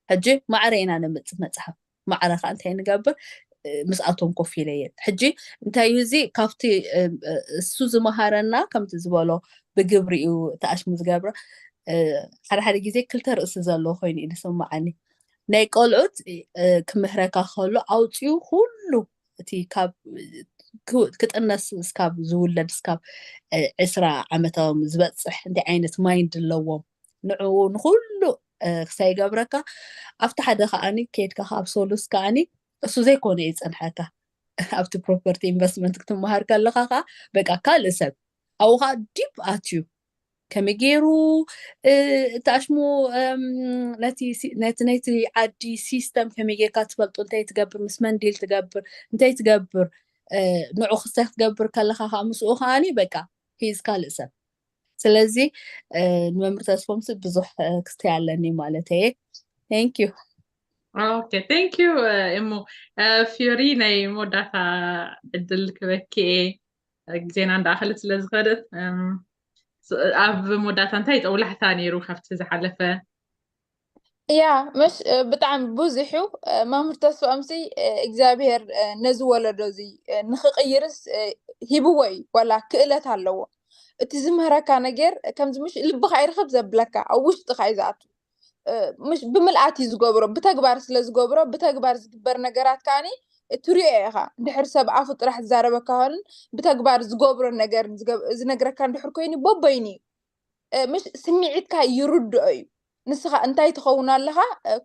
ሕጂ ማዕረ ኢና ነምፅእ መፅሓፍ ማዕረ ከዓ እንታይ ንገብር ምስኣቶም ኮፍ ኢለ እየ ሕጂ እንታይ እዩ እዚ ካብቲ እሱ ዝመሃረና ከምቲ ዝበሎ ብግብሪ እዩ ተኣሽሙ ዝገብረ ሓደ ሓደ ግዜ ክልተ ርእሲ ዘለዎ ኮይኑ እዩ ዝስምዓኒ ናይ ቆልዑት ክምህረካ ከሎ ኣውፅኡ ኩሉ እቲ ካብ ክጥነስ እስካብ ዝውለድ እስካብ ዕስራ ዓመታዎም ዝበፅሕ እንታይ ዓይነት ማይንድ ኣለዎም ንዕኡ ንኩሉ ክሳይ ይገብረካ ኣብቲ ሓደ ከዓኒ ከይድካ ካብ ሶሉስ ከዓኒ እሱ ዘይኮነ ይፀንሐካ ኣብቲ ፕሮፐርቲ ኢንቨስትመንት ክትመሃር ከለካ ከዓ በቃ ካልእ ሰብ ኣብኡ ከዓ ዲፕ ኣትዩ ከመይ ገይሩ እታሽሙ ነቲ ነቲ ዓዲ ሲስተም ከመይ ጌርካ ትፈልጡ እንታይ ትገብር ምስ መንዲል ትገብር እንታይ ትገብር ንዑ ክስታይ ክትገብር ከለካ ከዓ ምስኡ ከዓኒ በቃ ሂዝ ካልእ ሰብ ስለዚ ንመምህር ተስፎምሲ ብዙሕ ክስተይ ኣለኒ ማለት እየ thank you okay thank you እሞ ፊዮሪ ናይ መወዳእታ ዕድል ክበኪ እየ ዜና እንዳኣኸለት ስለ ዝኸደት ኣብ መወዳእታ እንታይ ጠውላሕታ ነይሩ ካብቲ ዝሓለፈ ያ መሽ ብጣዕሚ ብዙሕ እዩ መምህር ተስፎምሲ እግዚኣብሄር ነዚ ወለዶ እዚ ንክቅይርስ ሂብዎ እዩ ዋላ ክእለት ኣለዎ እቲ ዝምህረካ ነገር ከምዚ ምሽ ልብካ ይርክብ ዘብለካ ኣብ ውሽጥካ እዩ ዝኣቱ ምሽ ብምልኣት እዩ ዝገብሮ ብተግባር ስለ ዝገብሮ ብተግባር ዝግበር ነገራት ከዓኒ እትሪኦ ኢኻ ድሕር ሰብ ኣፉ ጥራሕ ዝዛረበካ ሆንን ብተግባር ዝገብሮ ነገር ዝነግረካ እንድሕር ኮይኑ በበይኑ እዩ ምሽ ስምዒትካ ይርድኦ እዩ ንስኻ እንታይ ትኸውን ኣለኻ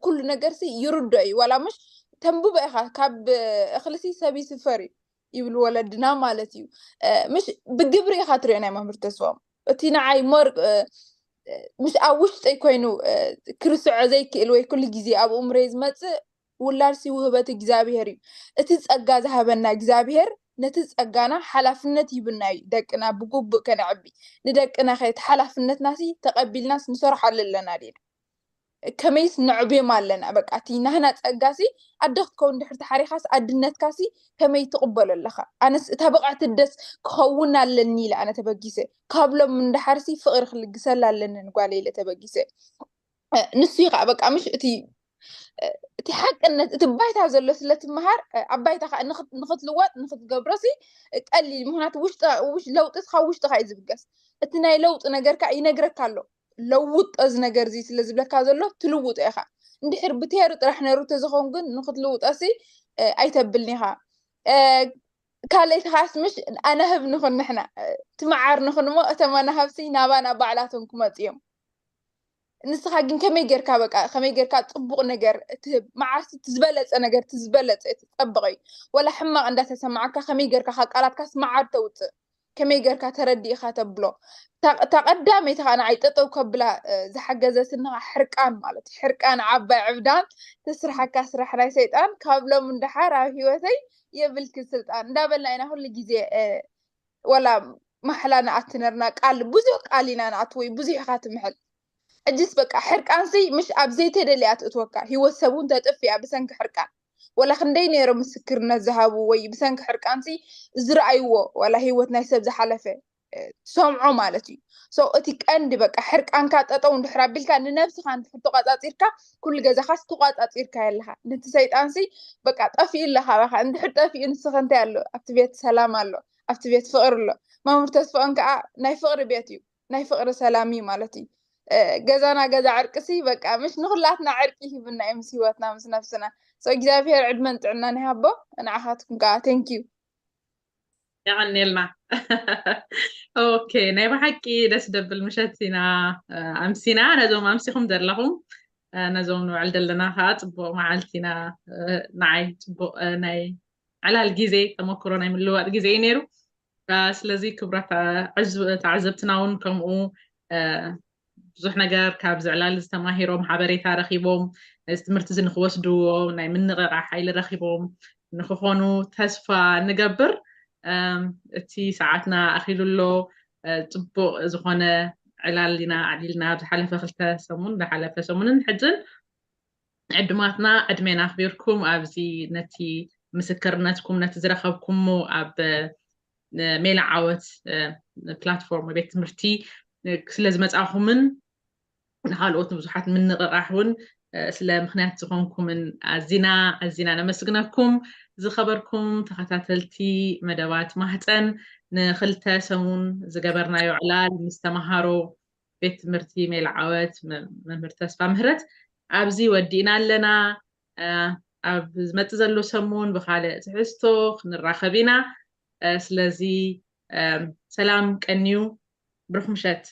ኩሉ ነገር ሲ ይርድኦ እዩ ዋላ ምሽ ተንብቦ ኢኻ ካብ እኽልሲ ሰብ ይስፈር እዩ ይብሉ ወለድና ማለት እዩ ምሽ ብግብሪ ኢኻ ትሪኦ ናይ መምህር ተስፎም እቲ ንዓይ ሞር ምሽ ኣብ ውሽጠይ ኮይኑ ክርስዖ ዘይክእል ወይ ኩሉ ግዜ ኣብ እምረይ ዝመፅእ ውላድሲ ውህበት እግዚኣብሄር እዩ እቲ ፀጋ ዝሃበና እግዚኣብሄር ነቲ ጸጋና ሓላፍነት ይብና እዩ። ደቅና ብግቡእ ከነዕቢ፣ ንደቅና ከ እቲ ሓላፍነትና ሲ ተቐቢልናስ ንሰርሓሉ ኣለና ዲና? ከመይስ ነዕብዮም ኣለና? በቃ እቲ ናህና ጸጋ ሲ ኣደ ክትከውን ድሕር ተሓሪኻስ ኣድነትካ ሲ ከመይ ትቕበሎ ኣለኻ? ኣነስ እታ ብቕዕቲ ደስ ክኸውን ኣለኒ ኢለ ኣነ ተበጊሰ። ካብ ሎም እንድሓር ሲ ፍቕሪ ክልግሰላ ኣለኒ ንጓለይ ኢለ ተበጊሰ። እ፣ ንሱ እዩ ከዓ በቃ ምሽ እቲ እ፣ እቲ ሓቅነት እቲ ባይታ ዘሎ ስለ ትመሃር እ፣ ኣብ ባይታ ከዓ ንኽት- ንኽትልወጥ ንኽትገብሮ ሲ ቀሊል። ምክንያቱ ውሽጢ ውሽ- ለውጢ ካብ ውሽጥኻ እዩ ዝብገስ። እቲ ናይ ለውጢ ነገር ከዓ ይነግረካ ኣሎ። ለውጦ እዚ ነገር እዚ ስለ ዝብለካ ዘሎ ትልውጦ ኢኻ። እንድሕር ብቴሩ ጥራሕ ነሩ ተዝኸውን ግን ንኽትልውጦ ሲ እ፣ ኣይተብልን ኢኻ። እ፣ ካልኣይቲ ከዓስ ምሽ ኣናህብ ንኹን ንሕና እ፣ እቲ መዓር ንኹን እሞ እቶም ኣናህብ ሲ ናባና ባዕላቶም ክመፁ እዮም። ንስኻ ግን ከመይ ጌርካ በቃ ከመይ ጌርካ ጽቡቕ ነገር ትህብ መዓርሲ እቲ ዝበለጸ ነገር እቲ ዝበለጸ እቲ ጸብቕ እዩ። ወላ ሕማቕ እንዳተሰማዓካ ከመይ ጌርካ ካብ ቃላትካስ መዓር ተውጽእ ከመይ ጌርካ ተረዲእካ ተብሎ። እታ እታ ቀዳመይቲ ከዓ ንዓይ ጠጠው ከብላ እ፣ ዝሓገዘትኒ ከዓ ሕርቃን ማለት እዩ። ሕርቃን ዓባይ ዕብዳን ትስርሓካ ስራሕ ናይ ሰይጣን ካብ ሎም እንዳሓር ኣብ ህይወተይ የብልኪ ስልጣን እንዳበልና ኢና ኩሉ ግዜ እ፣ ወላ ማሕላ ንኣቲ ነርና ቃል ብዙሕ ቃል ኢና ንኣትወይ ብዙሕ ኢኻ ትምሕል። ሕጅስ በቃ ሕርቃንሲ ምሽ ኣብ ዘይተደልያ ትእትወካ ህይወት ሰብ እውን ተጥፍያ ብሰንኪ ሕርቃን። ወላ ክንደይ ነይሮም ምስክርነት ዝሃቡ ወይ ብሰንኪ ሕርቃንሲ ዝረኣይዎ ዋላ ህይወት ናይ ሰብ ዝሓለፈ ሰምዖ ማለት እዩ። So እቲ ቀንዲ በቃ ሕርቃንካ ጠጠው እንድሕር ኣቢልካ ንነብስኻ እንድሕር ተቋጻጺርካ ኩሉ ገዛኻስ ተቋጻጺርካ ኣለኻ። ነቲ ሰይጣንሲ በቃ ጠፊኡ ኣለኻ ባኻ እንድሕር ጠፊኡ ንስኸ እንታይ ኣሎ ኣብቲ ቤት ሰላም ኣሎ ኣብቲ ቤት ፍቕሪ ኣሎ። መምህር ተስፋኦን ከዓ ናይ ፍቕሪ ቤት እዩ ናይ ፍቕሪ ሰላም እዩ ማለት እዩ። ገዛና ገዛ ዕርቅሲ በቃ ምሽ ንኩላትና ዕርቂ ሂብና እዩ ምስ ህይወትና ምስ ነብስና። So እግዚኣብሔር ዕድመን ጥዕናን ይሃቦ። ንዓኻትኩም ከዓ thank you። የቐኔልና። ኦኬ ናይ ብሓቂ ደስ ደብል ምሸት ኢና ኣምሲና። ነዞም ኣምሲኹም ዘለኹም ነዞም ንውዕል ዘለና ከዓ ፅቡቕ መዓልቲ ኢና። ንዓይ ፅቡቕ ናይ ዕላል ግዜ ተመክሮ ናይ ምልዋጥ ግዜ እዩ ነይሩ። ስለዚ ክብራት ተዓዘብትና እውን ከምኡ ብዙሕ ነገር ካብዚ ዕላል ዝተማሂሮም ሓበሬታ ረኪቦም ነዚ ትምህርቲ እዚ ንክወስድዎ ናይ ምንቕቓ ሓይሊ ረኪቦም ንክኾኑ ተስፋ ንገብር። እቲ ሰዓትና ኣኪሉ ኣሎ። ፅቡቕ ዝኾነ ዕላል ኢና ኣዕሊልና ኣብ ዝሓለፈ ክልተ ሰሙን ዝሓለፈ ሰሙንን ሕጅን ዕድማትና ዕድሜና ኣክቢርኩም ኣብዚ ነቲ ምስክርነትኩም ነቲ ዝረከብኩሞ ኣብ ሜላ ዓወት ፕላትፎርም ቤት ትምህርቲ ስለ ዝመፃኹምን ንካልኦት ንብዙሓት ምንቕቃሕ እውን ስለ ምክንያት ዝኾንኩምን ኣዚና ኣዚና ነመስግነኩም። ዝኸበርኩም ተኸታተልቲ መደባት ማህፀን ንክልተ ሰሙን ዝገበርናዮ ዕላል ምስ ተምሃሮ ቤት ትምህርቲ ሜላ ዓወት መምህር ተስፋ ምህረት ኣብዚ ወዲእና ኣለና። ኣብ ዝመፅእ ዘሎ ሰሙን ብካልእ ትሕዝቶ ክንራኸብ ኢና። ስለዚ ሰላም ቀንዩ። ብሩኽ ምሸት።